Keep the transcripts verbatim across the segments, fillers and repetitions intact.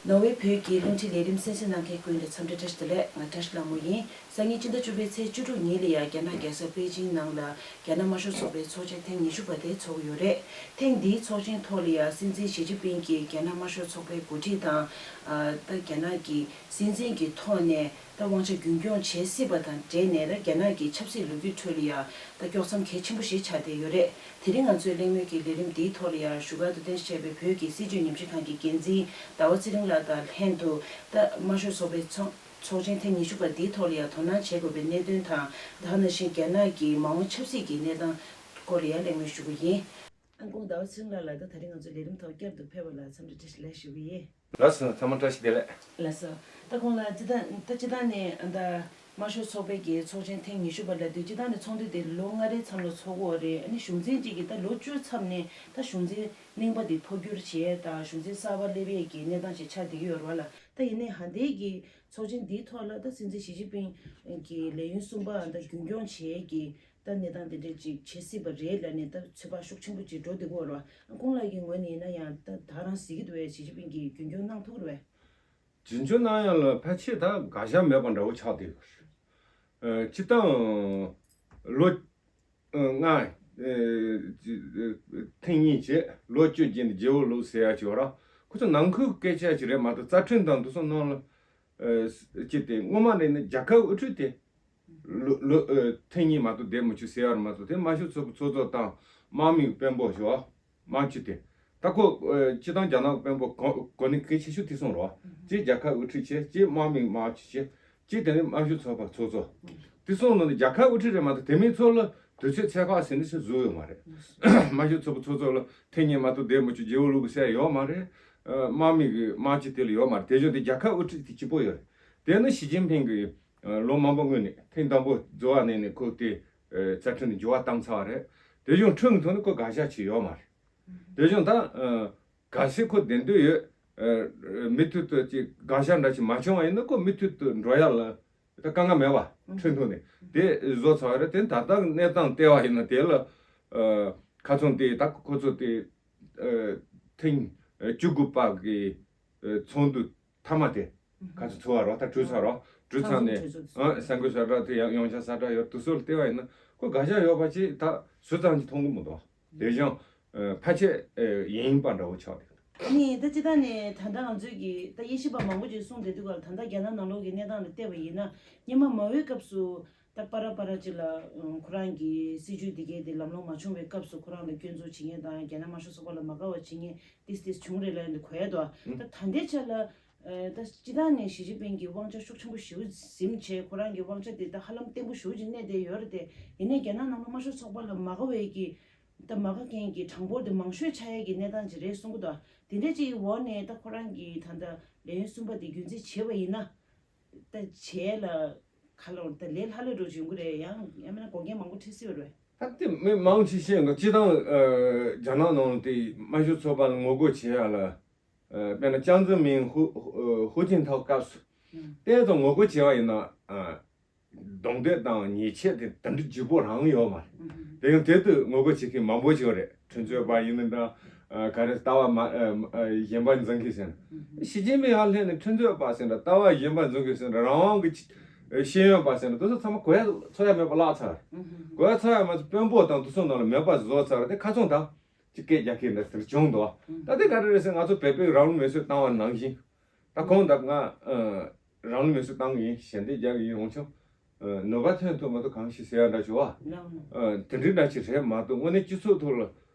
ནོར་ཝེ་བོད་ཀྱི་རླུང་འཕྲིན་ལས་རིམ་གསན་གཟིགས་གནང་མཁན་ཀུན་ལ་འཚམས་འདྲི་བཀྲ་ཤིས་བདེ་ལེགས། ང་བཀྲ་ཤིས་ལྷ་མོ་ཡིན། སང་ཉིན་སྤྱི་ཟླ་བཅུ་པའི་ཚེས་བཅུ་དྲུག་ཉིན་ལ་ཡང་རྒྱ་ནག་རྒྱལ་ས་པེ་ཅིང་ནང་ལ་རྒྱ་ནག་དམར་ཤོག་ཚོགས་པའི་ཚོགས་ཆེན་ཐེངས་ཉི་ཤུ་པ་དེ་ཚོགས་ཀྱི་ཡོད་རེད། ཐེངས་འདིའི་ཚོགས་ཆེན་ཐོག་ལ་ཡང་སྲིད་འཛིན་ཞི་ཅིན་ཕིང་གིས་རྒྱ་ནག་དམར་ཤོག་ཚོགས་པའི་འགོ་ཁྲིད་དང་། ཨ། ད་རྒྱ་ནག་གི་སྲིད་འཛིན་གྱི་ཐོག་ནས་ད་དབང་ཆ་རྒྱུན་སྐྱོང་བྱེད་སྲིད་པ་དང་འབྲེལ་ནས། ད་རྒྱ་ནག་གི་ཆབ་སྲིད་ལོ་རྒྱུས་ཁྲོད་ལ་ཡང་ད་དཀྱོག་མཚམས་གལ་ཆེན་པོ་ཞིག་ཆགས་བསྡད་ཡོད་རེད། དེ་རིང་ང་ཚོའི་གླེང་མོལ་གྱི་ལས་རིམ་འདིའི་ཐོག་ལ་ཡང་བཞུགས་སྒར་དུ་རྟེན་གཞི་བྱས་པའི་བོད་ཀྱི་སྲིད་བྱུས་ཉམས་ཞིབ་ཁང་གི་འགན་འཛིན་ཟླ་བ་ཚེ་རིང་ལགས་དང་ལྷན་དུ། ད་དམར་ཤོག་ཚོགས་པའི་ཚོགས་ཚོགས་ཆེན་ཐེངས་ཉི་ཤུ་པ་འདིའི་ཐོག་ལ་ཡང་དོ་སྣང་བྱེད་དགོས་པའི་གནད་དོན་དང་། ད་ག་ནང་བཞིན་རྒྱ་ནག་གི་མ་འོངས་ཆབ་སྲིད་ཀྱི་གནས་སྟངས་སྐོར་ལ་ཡང་གླེང་མོལ་ཞུ་གི་ཡིན། ཨང་ཀོང་ཟླ་བ་ཚེ་རིང་ལགས་ལ་ད་ད་རིང་ང་ཚོའི་ལས་རིམ་ཐོག་བསྐྱར་དུ་ཕེབས་པ་ལ་འཚམས་འདྲི་བཀྲ་ཤིས་བདེ་ལེགས་ཞུ་གི་ཡིན། ལགས་སོ། ཚང་མ་བཀྲ་ཤིས་བདེ་ལེགས། ལགས་སོ། ད་ཁོང་ལ་སྤྱི་བཏང་ད་སྤྱི་བཏང་ནས་ད་དམར་ཤོག་ཚོགས་པའི་གི་ཚོགས་ཆེན་ཐེངས་ཉི་ཤུ་པ་ལབ་དུས། སྤྱི་བཏང་ནས་ཚོགས་འདུ་དེ་ལོ་ལྔ་རེའི་མཚམས་ལ་ཚོགས་ཀྱི་ཡོད་རེད། ཨ་ནི་གཞུང་འཛིན་གཅིག་གིས་ད་ལོ་བཅུ་མཚམས་ནས་ད་གཞུང་འཛིན་རྙིང་པ་དེ་འཕོ་འགྱུར་བྱས། ད་གཞུང་འཛིན་གསར་པ་སླེབས་ཡས་ཀྱི་གནས་སྟངས་ཤིག་ཆགས་བསྡད་ཀྱི་ཡོད་རེད་བ་ལ། ད་ཡིན་ནའི་ཧ་ལས་ཀྱི་ཚོགས་ཆེན་འདིའི་ཐོག་ལ་ད་སྲིད་འཛིན་ཞི་ཅིན་ཕིང་གི་ལས་ཡུན་གསུམ་པའང་ད་རྒྱུན་སྐྱོང་བྱེད་ཀྱི་ད་གནས་སྟངས་དེ་འདྲ་ཅིག་བྱེད་སྲིད་པ་རེད་ལབ་ནས་ད་ཚོད་དཔག་ཤུགས་ཆེན་པོ་ཅིག་འགྲོ་བསྡད་ཀྱི་ཡོད་རེད་བ། ཁོང་ལགས་ཀྱི་ངོས་ནས་ཡིན་ན་ཡང་ད་ད་རང་གཟིགས་ཀྱི་འདུག་བས། ཞི་ཅིན་ཕིང་གིས་རྒྱུན་སྐྱོང་གནང་ཐུབ་ཀྱི་རེད་བས། རྒྱུན་སྐྱོང་གནང་ཡག་ལ་ཕལ་ཆེར་ད་དགག་བཞག་མེད་པ་འདྲ་བོ་ཆགས་བསྡད་ཡོད་རེད། སྤྱིར་བཏང་ལོ་ལྔ། ཐེངས་གཉིས་བྱས་ལོ་བཅུ་རྗེས་ནས་རྗེ་བོ་ལུག་ཟེར་ཡག་ཅིག་ཡོད་རེད། ཁོ་ཚོ་ནང་ཁུལ་སྐད་ཆ་ཅིག་རེད་མ་གཏོགས། རྩ་ཁྲིམས་དང་དེ་ཚོ་ནང་ལ་ཅིག་དེ་སྔོན་མ་ནས་ནི་རྒྱལ་ཁབ་དབུ་ཁྲིད་དེ་ལོ་ལོ་ཐེངས་གཉིས་མ་གཏོགས་བསྡད་མི་ཆོག་ཟེར་ཡག་རེད་མ་གཏོགས། དེ་དམར་ཤོག་ཚོགས་པ་ཚོགས་གཙོ་དང་དམག་མི་དཔོན་པོ་ཞོག་དམག་སྤྱི་དེ། ད་ཁོ་སྤྱི་བཏང་རྒྱ་ནག་དཔོན་པོ་གོ་གོ་གནས་གལ་ཆེ་ཤོས་དེ་སོང་རོགས། གཅིག་རྒྱལ་ཁབ་དབུ་ཁྲིད་བྱས། གཅིག་དམག་མི་དམག་སྤྱི་བྱས། གཅིག་དེ་ནས་དམར་ཤོག་ཚོགས་པ་ཚོགས་གཙོ། དེ་སོང་ནང་ནས་རྒྱལ་ཁབ་དབུ་ཁྲིད་རེད་མ་གཏོགས། དེ་མིན་ཚོ་ལ་དུས་ཚོད་ཚད་དཔག་ཟིན་ནས་ཞིག་བཟོས་ཡོད་མ་རེད། དམར་ཤོག་ཚོགས་པ་ཚོགས་གཙོ་ལ་ཐེངས་གཉིས་མ་གཏོགས་བསྡད་མི་ཆོག་རྗེ་བོ་ལུག་ཟེར་ཡོད་མ་རེད། དམག་མི་གི་དམག་སྤྱི་དེ་ལ་ཡོད་མ་རེད། དེ་བཞིན་དེ་རྒྱལ་ཁབ་དབུ་ཁྲིད་དེ་གཅིག་པོ་ཡོད་རེད། དེ་ནི་ཞི་ཅིན་ཕིང་གིས་ལོ་མང་པོ་སྔོན་ནས་ཐེངས་དང་པོ་རྫོགས་པ་ནས་ནས་ཁོ་དེ་རྩ་ཁྲིམས་ནས་འགྱུར་བ་བཏང་ཚར་བ་རེད། དེ་བཞིན་ཁྲིམས་ཀྱི་ཐོག་ནས་ཁོ་དགག་བཞག་བྱས་ཡོད་མ་རེད། དེ་བཞིན་ད་གལ་སྲིད་ཁོ་བདེན་འདོད་ཡོད། མུ་མཐུད་དུ་ཅིག་དགག་བཞག་འདྲ་ཞིག་མ་བྱུང་བ་ཡིན་ན་ཁོ་མུ་མཐུད་དུ་འགྲོ་ཡག་ལ་ད་དཀའ་ངལ་མེད་པ། ཁྲིམས་ཐོག་ནས་དེ་བཟོ་ཚར་བ་རེད། དེ་ད་ལྟ་གནས་སྟངས་བལྟས་པ་ཡིན་ན་དེ་ལ་ཁ་ཚོན་དེ་ད་ཁོ་ཚོ་དེ་ཐེངས་བཅུ་དགུ་པ་གི་ཚོགས་འདུ་མཐའ་མ་དེ་ཁ་ཚོན་ཚོགས་པ་རོགས་ད་གྲོལ་ཚར་རོགས། གྲོལ་ཚར་ནས་ཨ་གསར་འགོད་གསལ་བསྒྲགས་དེ་ཡང་ཡོང་ཆ་གསལ་བསྒྲགས་ཡོད། དེ་ཚོ་ལ་བལྟས་པ་ཡིན་ན་ཁོ་དགག་བཞག་ཡོད་པ་ཅིག་ད་ཟུར་ཙམ་ཅིག་མཐོང་གི་མི་འདུག་དེ་བཞིན་ཕལ་ཆེར་ཡིན་པ་འདྲ་བོ་ཆགས་འདུག་ནི་ད་སྤྱིར་བཏང་ནས་ད་ལྟ་ང་ཚོས་ཀྱི་ད་དབྱེ་ཞིབ་པ་མང་པོ་ཅིག་གསུངས་བསྡད་དུས་སྐབས་ལ། ད་ལྟ་རྒྱ་ནག་ནང་ལོགས་ཀྱི་གནས་སྟངས་ལ་བལྟས་པ་ཡིན་ན། སྔོན་མ་མའོའི་སྐབས་སུ་ད་པ་ར་པ་ར་ཅིག་ལ་ཁོ་རང་གི་སྲིད་བྱུས་འདི་གའི་དེ་ལམ་ལྷོང་མ་བྱུང་བའི་སྐབས་སུ་ཁོ་རང་ལ་སྐྱོན་འཛུགས་བྱེད་མཁན་དང་རྒྱ་ནག་དམར་ཤོག་ཚོགས་པ་ལ་མ་དགའ་བ་བྱེད་མཁན་ཏིས་ཏིས་བྱུང་རེད་ལབ་ནས་གོ་ཡ་འདུག་ད་ད་ལྟའི་ཆ་ལ་ད་སྤྱིར་བཏང་ནས་ཞི་ཅིན་ཕིང་གི་དབང་ཆ་ཤུགས་ཆེན་པོ་ཞེ་པོ་ཟིན་བྱས། ཁོ་རང་གི་དབང་ཆ་དེ་ད་ཧ་ལམ་བརྟན་པོ་ཞེ་པོ་ཅིག་གནས་བསྡད་ཡོད་རེད་དེ། ཡིན་ནའི་རྒྱ་ནག་ནང་ལ་དམར་ཤོག་ཚོགས་པ་ལ་མ་དགའ་བའི་གི་ད་མ་དགའ་མཁན་གྱི་གྲངས་འབོར་དེ་མང་ཤོས་ཆགས་ཡས་ཀྱི་གནས་སྟངས་ཅིག་རེད་གསུང་གི་འདུག་དེ་འདྲ་ཅིག་འོག་ནས་ད་ཁོ་རང་གིས་ད་ལྟ་ལས་ཡུན་གསུམ་པ་དེ་རྒྱུན་འཛིན་བྱས་པ་ཡིན་ན། ད་བྱས་ལ་ཁ་ལོར་ད་ལས་ལྷག་ལས་འགྲོ་ཅིག་ཡོང་གི་རེད། ཡང་ཡང་མིན་ན་འགོག་རྐྱེན་མང་པོ་འཕྲད་སྲིད་པ་རེད། ད་དེ་མི་མང་ཆེ་ཤོས་ང་སྤྱིར་བཏང་རྒྱ་ནག་ནང་དེ་དམར་ཤོག་ཚོགས་པ་ལ་ངོ་རྒོལ་བྱེད་ཡ་ལ། དཔེར་ན་ཅང་ཙེ་མིན་ཧུ་ཧུ་ཅིན་ཐའོ་སྐབས་སུ་ཏན་ཏན་ངོ་རྒོལ་བྱས་པ་ཡིན་ན། རྡུང་རྡེག་དང་ཉེས་ཆད་དེ་དེ་འདྲ་ལྗིད་པོ་རང་ཡོད་མ་རེད། དེ་ཡང་དེ་དུས་ངོ་རྒོལ་བྱེད་མཁན་མང་པོ་ཞིག་རེད། ཁྲིམས་རྩོད་པ་ཡིན་ན་འདྲ། ག་རེ་ལྟ་བ་མ་གཞན་པ་འཛིན་མཁན་ཟེར་ན། ཞི་ཅིན་ཕིང་ཧ་ལས་ནས་ཁྲིམས་རྩོད་པ་ཟེར་འདྲ། ལྟ་བ་གཞན་པ་འཛིན་མཁན་ཟེར་འདྲ། རང་དབང་གི་ཤེས་ཡོན་པ་ཟེར་འདྲ། དེ་ཚོ་ཚང་མ་གོ་ཡ་ཚོར་ཡ་མེད་པ་བརླག་ཚར། གོ་ཡ་ཚོར་ཡ་མ་ཚོ་དཔོན་པོ་དང་དེ་ཚོ་ནང་ལ་མེད་པ་བཟོ་ཚར། དེ་ཁ་ཚོན་དང་ཅིག་སྐད་རྒྱག་མཁན་འདྲ་ཟེར་བྱུང་འདུག་ད་དེ་ག་རེ་རེད་ཟེར་ན། ང་ཚོ་བོད་པས་རང་ལུས་མེར་སྲེག་བཏང་བ་ནང་བཞིན། ད་གོང་དུ་ང་རང་ལུས་མེར་སྲེག་བཏང་གི་ཡིན། ཞལ་འདེབས་རྒྱག་གི་ཡིན། འོན་ཀྱང་ནུས་པ་ཐོན་ཐུབ་མ་ཐུབ་གང་ཞིག་ཟེར་ཡ་འདྲ་བྱུང་བ། དེ་འདྲའི་འདྲ་ཅིག་རེད་མ་གཏོགས་དངོས་གནས་སྤྱི་ཚོགས་ཐོག་ལ་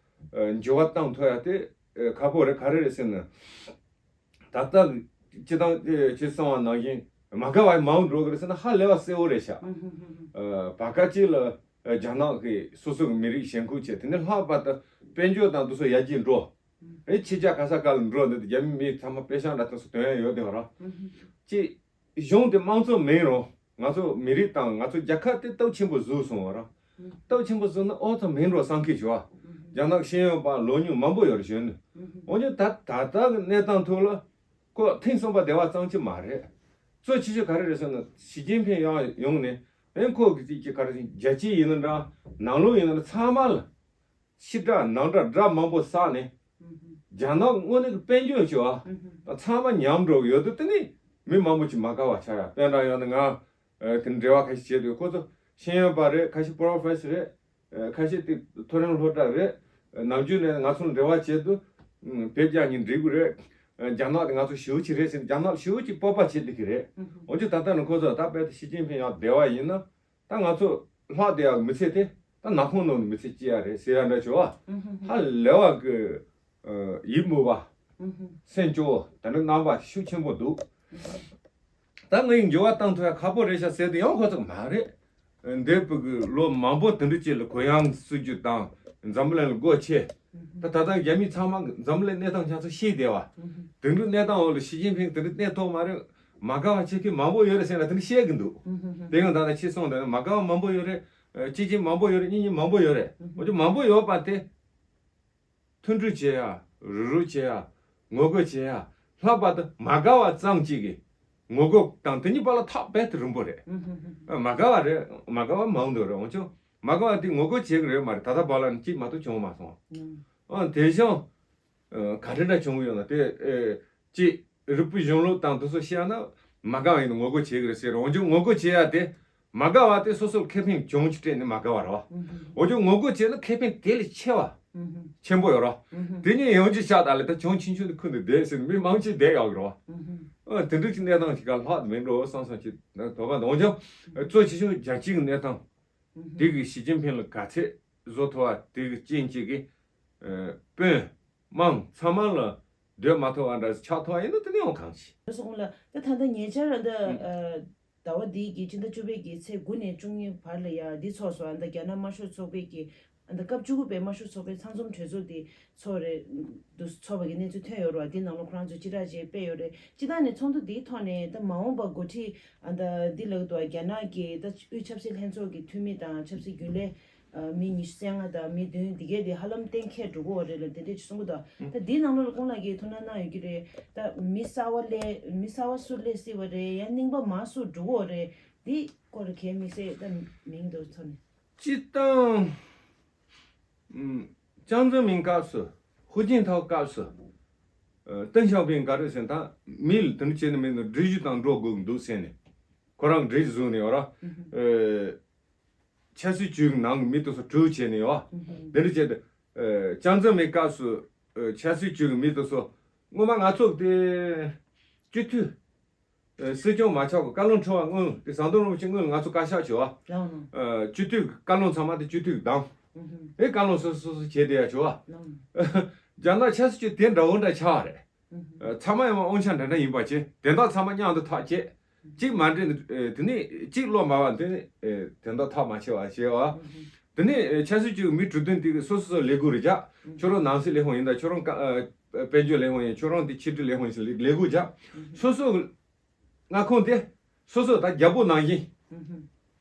འགྱུར་བ་བཏང་ཐུབ་ཡ་དེ་ཁག་པོ་རེད། ག་རེ་རེད་ཟེར་ན། ད་ལྟ་སྤྱི་བཏང་ཁྱེད་གསུངས་པ་ནང་བཞིན་མ་དགའ་བ་མང་འགྲོ་གི་རེད་ཟེར་ན་ཧ་ལས་པ་གསལ་བོ་རེད་ཤག་བར་སྐབས་ཅིག་ལ་རྒྱ་ནག་གིས་སོ་སོ་གི་མི་རིགས་ཞེན་ཁོག་བྱས། དེ་ནས་ལྷག་པར་དུ་དཔལ་འབྱོར་དང་དེ་ཚོ་ཡར་རྒྱས་འགྲོ། ཨེ་ཕྱི་རྒྱལ་ག་ས་ག་ལ་འགྲོ་འདི་རྒྱ་མི་མི་ཚང་མ་དཔེ་ཤག་འདྲ་ཐག་སུ་དོན་ཡ་ཡོད་དེ་བ་ར། ཅི་གཞུང་དེ་དམངས་གཙོ་མིན་རུང་ང་ཚོ་མི་རིགས་དང་ང་ཚོ་རྒྱལ་ཁབ་དེ་སྟོབས་ཆེན་པོ་བཟོས་སོང་བ་ར། སྟོབས་ཆེན་པོ་བཟོས་ན་ཨོ་ཐ་མིན་འགྲོ་བསམ་གི་བྱུང་བ། རྒྱ་ནག་ཤེས་ཡོན་པ་ལོ་ཉུང་མང་པོ་ཡོད་རེད་གཞོན་ནུ། འོན་ཀྱང་ད་ད་ལྟ་གི་གནས་སྟངས་ཐོག་ལ་ཁོ་ཐེངས་གསུམ་པ་བདེ་བ་གཙང་ཆེ་མ་རེད། གཙོ་ཆེ་ཤོས་ག་རེ་རེད་ཟེར་ན་ཞི་ཅིན་ཕིང་ཡང་ཡོང་ནས་ཨེ་ཁོ་གི་ཅིག་ག་རེ་རྒྱལ་སྤྱི་ཡིན་ན་འདྲ་ནང་ལོགས་ཡིན་ན་འདྲ་ཚང་མ་ལ། ཕྱི་དགྲ་ནང་དགྲ་དགྲ་མང་པོ་བསགས་ནས། རྒྱ་ནག་དངོས་གནས་ཀྱི་དཔལ་འབྱོར་ཞུ་བ་ད་ཚང་མ་ཉམས་འགྲོ་གི་ཡོད་དུས། དེ་ནི་མི་མང་པོ་ཅིག་མ་དགའ་བ་ཆགས་ཡ། དཔེར་ན་ཡང་ན་ང་དེ་འབྲེལ་བ་ཁ་ཤས་བྱས་དུས། ཁོ་ཚོ་ཤེས་ཡོན་པ་རེད། ཁ་ཤས་པོ་རོ་ཕེ་སར་རེད། ཁ་ཤས་དེ་མཐོ་རིམ་སློབ་གྲྭ་རེད། ནམ་རྒྱུན་ནས་ང་ཚོ་ལ་འབྲེལ་བ་བྱས་དུས། བོད་རྒྱ་གཉིས་འགྲིག་གི་རེད། རྒྱ་ནག་དེ་ང་ཚོ་ཞེ་པོ་ཅིག་རེད་ཟེར། རྒྱ་ནག་ཞེ་པོ་ཅིག་སྤོབས་པ་བྱེད་བསྡད་ཀྱི་རེད། འོན་ཀྱང་ད་ལྟ་ནས་ཁོ་ཚོ་ད་དཔེ་ཞི་ཅིན་ཕིང་ཡང་བསྡད་པ་ཡིན་ན། ད་ང་ཚོ་ལྷག་བསྡད་ཡག་མི་ཚེ་དེ་ད་ནག་ཁུང་ནང་ནས་མི་ཚེ་སྐྱེལ་ཡ་རེད་ཟེར་ཡ་འདྲ་བྱུང་བ། ཧ་ལས་པ་གི་ཡིད་མོས་པ། སེམས་སྐྱོ་བོ་དེ་འདྲ་རྣམ་པ་ཤུགས་ཆེན་པོ་འདུག་ད་ངས་འགྱུར་བ་གཏང་ཐུབ་ཡ་ཁག་པོ་རེད་ཤག་ཟེར་དུས་ཡང་ཁོ་ཚོ་མ་རེད། འདས་པའི་གི་ལོ་མང་པོ་དེ་འདྲ་ཅིག་ལ་གུ་ཡངས་སྲིད་ཇུས་དང་འཛམ་བུ་གླིང་ལ་སྒོ་ཕྱེ། ད་ད་ལྟ་རྒྱ་མི་ཚང་མ་འཛམ་བུ་གླིང་གནས་སྟངས་ཆ་ཚང་ཤེས་བསྡད་པ། དེ་འདྲའི་གནས་སྟངས་འོག་ལ་ཞི་ཅིན་ཕིང་དེ་འདྲ་གནས་ཐུབ་མ་རེད། མ་དགའ་བ་བྱེད་མཁན་མང་པོ་ཡོད་རེད་ཟེར་ན་དེ་འདྲ་བཤད་གི་འདུག་དེ་ཡང་ད་ལྟ་ཁྱེད་གསུངས་དོན་མ་དགའ་བ་མང་པོ་ཡོད་རེད། སྐྱིད་ཅིང་མང་པོ་ཡོད་རེད། སྙིང་རྗེ་མང་པོ་ཡོད་རེད། འོན་ཀྱང་མང་པོ་ཡོད་པ་དེ་མཐུན་སྒྲིལ་བྱེད་ཡ། རུབ་རུབ་བྱེད་ཡ། ངོ་རྒོལ་བྱེད་ཡ། ལྷག་པར་དུ་མ་དགའ་བ་ཙམ་གཅིག་གིས་ངོ་རྒོལ་དང་དེ་གཉིས་བར་ལ་ཐག་རྦད་དེ་རིང་པོ་རེད། མ་དགའ་བ་རེད། མ་དགའ་བ་མང་དུ་རེད། འོན་ཀྱང་མ་དགའ་བ་དེ་ངོ་རྒོལ་བྱེད་ཀྱི་རེད་མ་རེད། ད་ལྟ་བར་ལ་ནི་གཅིག་མ་གཏོགས་བྱུང་མ་སོང་། ཨ་དེ་བཞིན་ག་རེ་འདྲ་བྱུང་ཡོད་ན་དེ་ཨེ་གཅིག་རིལ་བུ་གཞུང་ལུགས་དང་དེ་ཚོ་བཤད་ན་མ་དགའ་བ་ཡིན་ན་ངོ་རྒོལ་བྱེད་ཀྱི་རེད་ཟེར། འོན་ཀྱང་ངོ་རྒོལ་བྱེད་ཡ་དེ་མ་དགའ་བ་དེ་སོ་སོར་ཁེ་ཕན་བྱུང་ཆེད་སྤྲད་ནས་མ་དགའ་བ་རེད་བ། འོན་ཀྱང་ངོ་རྒོལ་བྱས་ན་ཁེ་ཕན་དེ་ལས་ཆེ་བ་ཆེན་པོ་ཡོད་རེད། དེ་གཉིས་ཡོང་རྒྱུ་ཆགས་ད་ལས་ད་གྱོང་ཆེ་ཆུང་དེ་ཁུར་ནས་བསྡད་ཟེར་ནས་མི་མང་ཆེ་བསྡད་ཡོད་ཀྱི་རེད་བ། ཨ་དེ་འདྲ་གི་གནས་སྟངས་ཤིག་ག་ལྷག་མེད་འགྲོ་བསམ་བསམ་ཅིག་དོགས་པ་འདུག་འོན་ཀྱང་གཙོ་ཆེ་ཤོས་རྒྱལ་སྤྱིའི་གནས་སྟངས་དེ་གི་ཞི་ཅིན་ཕིང་ལ་ག་ཚད་བཟོ་ཐུབ་པ་དེ་གི་རྐྱེན་གཅིག་གིས་དཔོན། དམངས་ཚང་མ་ལ་སྡོད་མ་ཐུབ་པ་འདྲ་ཆགས་ཐུབ་པ་ཡིན་ན་དེ་ནི་ཡང་གང་ཞིག་སོང་ལ་ད་ད་ལྟ་ཉེ་ཆར་ད་ཟླ་བ་འདིའི་གི་སྤྱི་ཟླ་བཅུ་པའི་གི་ཚེས་དགུ་ནས་བཅུ་གཉིས་བར་ལ་ཡ་འདི་ཚོགས་སོང་། ད་རྒྱ་ནག་དམར་ཤོག་ཚོགས་པའི་གི་ད་སྐབས་བཅུ་དགུ་པའི་དམར་ཤོག་ཚོགས་པའི་ཚང་འཛོམས་གྲོས་ཚོགས་འདི་ཚོགས་རེད་འདུག་ཚོགས་པ་གི་གནས་ཚུལ་ཐོན་ཡོད་རེད་བ། འདི་ནང་ལོགས་ཁོ་རང་ཚོས་སྤྱི་བསྒྲགས་བྱས་སྤེལ་ཡོད་རེད། སྤྱི་བཏང་ནས་ཚོགས་འདུ་འདིའི་ཐོག་ནས་ད་མ་འོངས་པ་འགོ་ཁྲིད་ད་འདི་ལ་འདུག་རྒྱ་ནག་གི་ད་དབུས་ཆབ་སྲིད་ལྷན་ཚོགས་ཀྱི་འཐུས་མི་དང་ཆབ་སྲིད་རྒྱུན་ལས། མི་ཉི་ཤུ་རྩ་ལྔ་དང་མི་བདུན་འདི་གས་དེ་ཧ་ལམ་གཏན་འཁེལ་འགྲོ་གི་ཡོད་རེད་ལ། དེ་འདྲས་ཅིག་གསུང་གི་འདུག་ད་འདིའི་ནང་ལོགས་ལ་ཁོང་རྣམ་གཉིས་ཐུགས་སྣང་གནང་ཡོད་ཀྱི་རེད། ད་མི་གསར་བ་སླེབས་མི་གསར་བ་སུ་སླེབས་སྲིད་པ་རེད། ཡང་རྙིང་པ་མར་སུ་འགྲོ་གི་ཡོད་རེད། འདི་སྐོར་གའི་དམིགས་བསལ་ད་མིང་དེ་ཚོ་ནས། སྤྱིར་བཏང་། ཅང་ཙེ་མིན་སྐབས་སུ། ཧུའུ་ཅིན་ཐའོ་སྐབས་སུ། ཏེང་ཞའོ་ཕིང་ག་རེ་ཟེར་ན་ད་མི་ལ་དེ་འདྲ་བྱས་ནས་མིན་ན་འགྲུལ་བཞུད་དང་འགྲོ་དགོས་ཀྱི་འདུག་ཟེར་ནས། ཁོ་རང་འགྲུལ་བཞུད་བཟུང་ནས་ཡོད་ར། ཆབ་སྲིད་ཅུས་ཀྱི་ནང་གི་མི་དེ་ཚོ་གྲོས་བྱས་ནས་ཡོད། དེ་འདྲ་བྱས་ཏེ། ཅང་ཙེ་མིན་སྐབས་སུ། ཆབ་སྲིད་ཅུས་ཀྱི་མི་དེ་ཚོ་སྔོན་མ་ང་ཚོ་དེ་སྤྱི་འཐུས། སྲིད་སྐྱོང་མ་ཆགས་གོང་བཀའ་བློན་ཁྲི་པ་སྔོན་དེ་ཟམ་གདོང་རིན་པོ་ཆེ་སྔོན་ལ་ང་ཚོ་བཀའ་ཤག་བྱས་པ། སྤྱི་འཐུས་བཀའ་བློན་ཚང་མ་དེ་སྤྱི་འཐུས་བདམས། ཨེ་བཀའ་བློན་སོ་སོ་སོ་སོ་བྱས་བསྡད་ཡ་བྱས་པ། རྒྱ་ནག་ཆབ་སྲིད་ཅུས་དེ་འདྲ་བོ་འདྲ་ཆགས་པ་རེད། ཚང་མ་ཡང་དབང་ཆ་འདྲ་འདྲ་ཡིན་པ་བྱས། དེ་དག་ཚང་མ་མཉམ་དུ་ཐག་བཅད། གཅིག་མ་འགྲིག་ན་དེ་ནས་གཅིག་བློ་མ་བབ་དེ་ནས་དེ་དག་ཐག་མ་ཆད་པ་བྱས་པ། དེ་ནས་ཆབ་སྲིད་ཅུས་མི་དྲུག་བདུན་དེ་གིས་སོ་སོ་སོ་ལས་འགུལ་རེ་རྒྱག་ཁྱོད་རང་ནང་སྲིད་ལས་ཁུངས་ཡིན་ད། ཁྱོད་རང་དཔལ་འབྱོར་ལས་ཁུངས་ཡིན། ཁྱོད་རང་དེ་ཕྱི་དྲིལ་ལས་ཁུངས་ཡིན་ཟེར་ལས་འགུལ་རྒྱག་སོ་སོ་མངའ་ཁོངས་དེ་སོ་སོ་ད་རྒྱལ་པོ་ནང་བཞིན།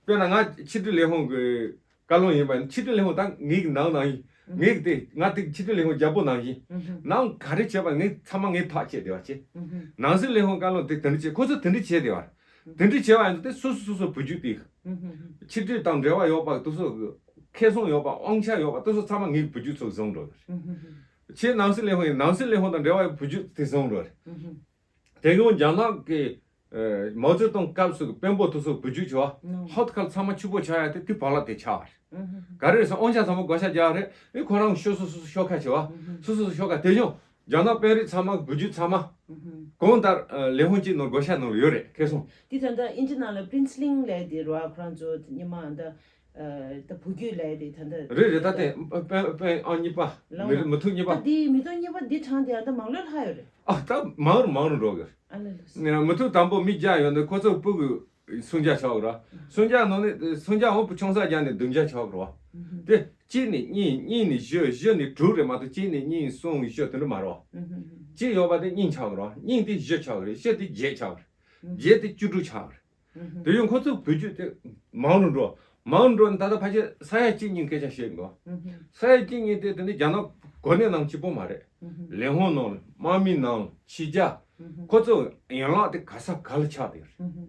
དཔེར་ན་ང་ཕྱི་དྲིལ་ལས་ཁུངས་ཀྱི་བཀའ་བློན་ཡིན་པ་ཡིན། ཕྱི་དྲིལ་ལས་ཁུངས་ད་ངའི་གི་ནང་ནང་བཞིན། ངའི་གི་དེ་ང་དེ་ཕྱི་དྲིལ་ལས་ཁུངས་རྒྱལ་པོ་ནང་བཞིན། ནང་ག་རེ་བྱས་པ་ངས་ཚང་མ་ངས་ཐག་བཅད་བསྡད་པ་བྱས། ནང་སྲིད་ལས་ཁུངས་བཀའ་བློན་དེ་དེ་འདྲ་བྱས། ཁོ་ཚོ་དེ་འདྲ་བྱས་བསྡད་པ། དེ་འདྲ་བྱས་པ་ཡིན་དུས་དེ་སོ་སོ་སོ་སོ་བུ་རྒྱུད་དེ། ཕྱི་དྲིལ་དང་འབྲེལ་བ་ཡོད་པ་དེ་ཚོ་གི་ཁེ་བཟང་ཡོད་པ་དབང་ཆ་ཡོད་པ་དེ་ཚོ་ཚང་མ་ངའི་བུ་རྒྱུད་ཚོ་བཟུང་འགྲོ་གི་རེད། ཁྱེད་ནང་སྲིད་ལས་ཁུངས་ཡིན། ནང་སྲིད་ལས་ཁུངས་དང་འབྲེལ་བ་ཡོད་བུ་རྒྱུད་དེ་བཟུང་འགྲོ་གི་རེད། དེ་ཡང་རྒྱ་ནག་གི་མའོ་ཙེ་ཏུང་སྐབས་སུ་གི་དཔོན་པོ་དེ་ཚོ་བུ་རྒྱུད་བྱས་པ། ཧོད་ཁ་ལ་ཚང་མ་ཕྱུག་པོ་ཆགས་ཡ་དེ་དེ་བར་ལ་དེ་ཆགས་པ་རེད། ག་རེ་རེད་ཟེར་དབང་ཆ་ཚང་མ་བགོ་བཤའ་རྒྱག་རེད། ཨེ་ཁོ་རང་ཤོ་སོ་སོ་སོ་ཤོ་ཁ་བྱས་པ། སོ་སོ་སོ་ཤོ་ཁ་དེ་ཡང་རྒྱ་ནག་དཔོན་རིགས་ཚང་མ་བུ་རྒྱུད་ཚང་མ་གང་ལྟར་ལས་ཁུངས་གཅིག་ནང་བགོ་བཤའ་ནང་ལ་ཡོད་རེད། ཁེ་སོང་། དེ་ད་ལྟ་ཨིན་ཇི་ནང་ལ་པི་རིན་སི་ལིང་ལབ་དེ་རེད་བ། ཁོ་རང་ཚོ་སྔོན་མ་ད་ད་བུ་རྒྱུད་ལབ་དེ་ད་ལྟ་རེད་རེད། ད་དེ་དཔོན་དཔོན་ཨང་གཉིས་པ། ལགས་མི་རེད། མི་ཐུབ་གཉིས་པ། ད་དེ་མི་ཐུབ་གཉིས་པ་འདི་གྲངས་དེ་ད་མང་ལོས་ལྷག་ཡོད་རེད། ཨ་ད་མང་རུ་མང་རུ་འགྲོ་གི་རེད། ཨ་ལ་ལ་སོ། མི་ཐུབ་དང་པོ་མི་བརྒྱ་ཡོད་ནི་ཁོ་ཚོ་སྤུ་གུ་སུམ་བརྒྱ་ཆགས་ཀྱི་རེད། སུམ་བརྒྱ་ནང་ནས་སུམ་བརྒྱ་འོང་བུ་ཆུང་ས་བརྒྱ་ནས་བདུན་བརྒྱ་ཆགས་ཀྱི་རེད། དེ་གཅིག་ནས་གཉིས། གཉིས་ནས་བཞི། བཞི་ནས་དྲུག་རེད་མ་གཏོགས་གཅིག་ནས་གཉིས། གསུམ། བཞི་དེ་འདྲ་མ་རེད། གཅིག་ཡོད་པ་དེ་གཉིས་ཆགས་ཀྱི་རེད། གཉིས་དེ་བཞི་ཆགས་ཀྱི་རེད། བཞི་དེ་བརྒྱད་ཆགས་ཀྱི་རེད། བརྒྱད་དེ་བཅུ་དྲུག་ཆགས་ཀྱི་རེད། དེ་ཡང་ཁོ་ཚོ་བུ་རྒྱུད་དེ་མང་རུ་འགྲོ། མང་རུ་འགྲོ་ནས་ད་ལྟ་ཕལ་ཆེར་ས་ཡ་གཅིག་གཉིས་སྐད་ཆ་བཤད་འགྲོ། ས་ཡ་གཅིག་གཉིས་དེ་དེ་ནི་རྒྱ་ནག་གོ་གནས་ནང་གཅིག་པོ་མ་རེད། ལས་ཁུངས་ནང་། དམག་མི་ནང་། ཕྱི་རྒྱལ། ཁོ་ཚོ་ཡན་ལག་དེ་ག་ས་ག་ལ་ཆགས་བསྡད་ཡོད་རེད།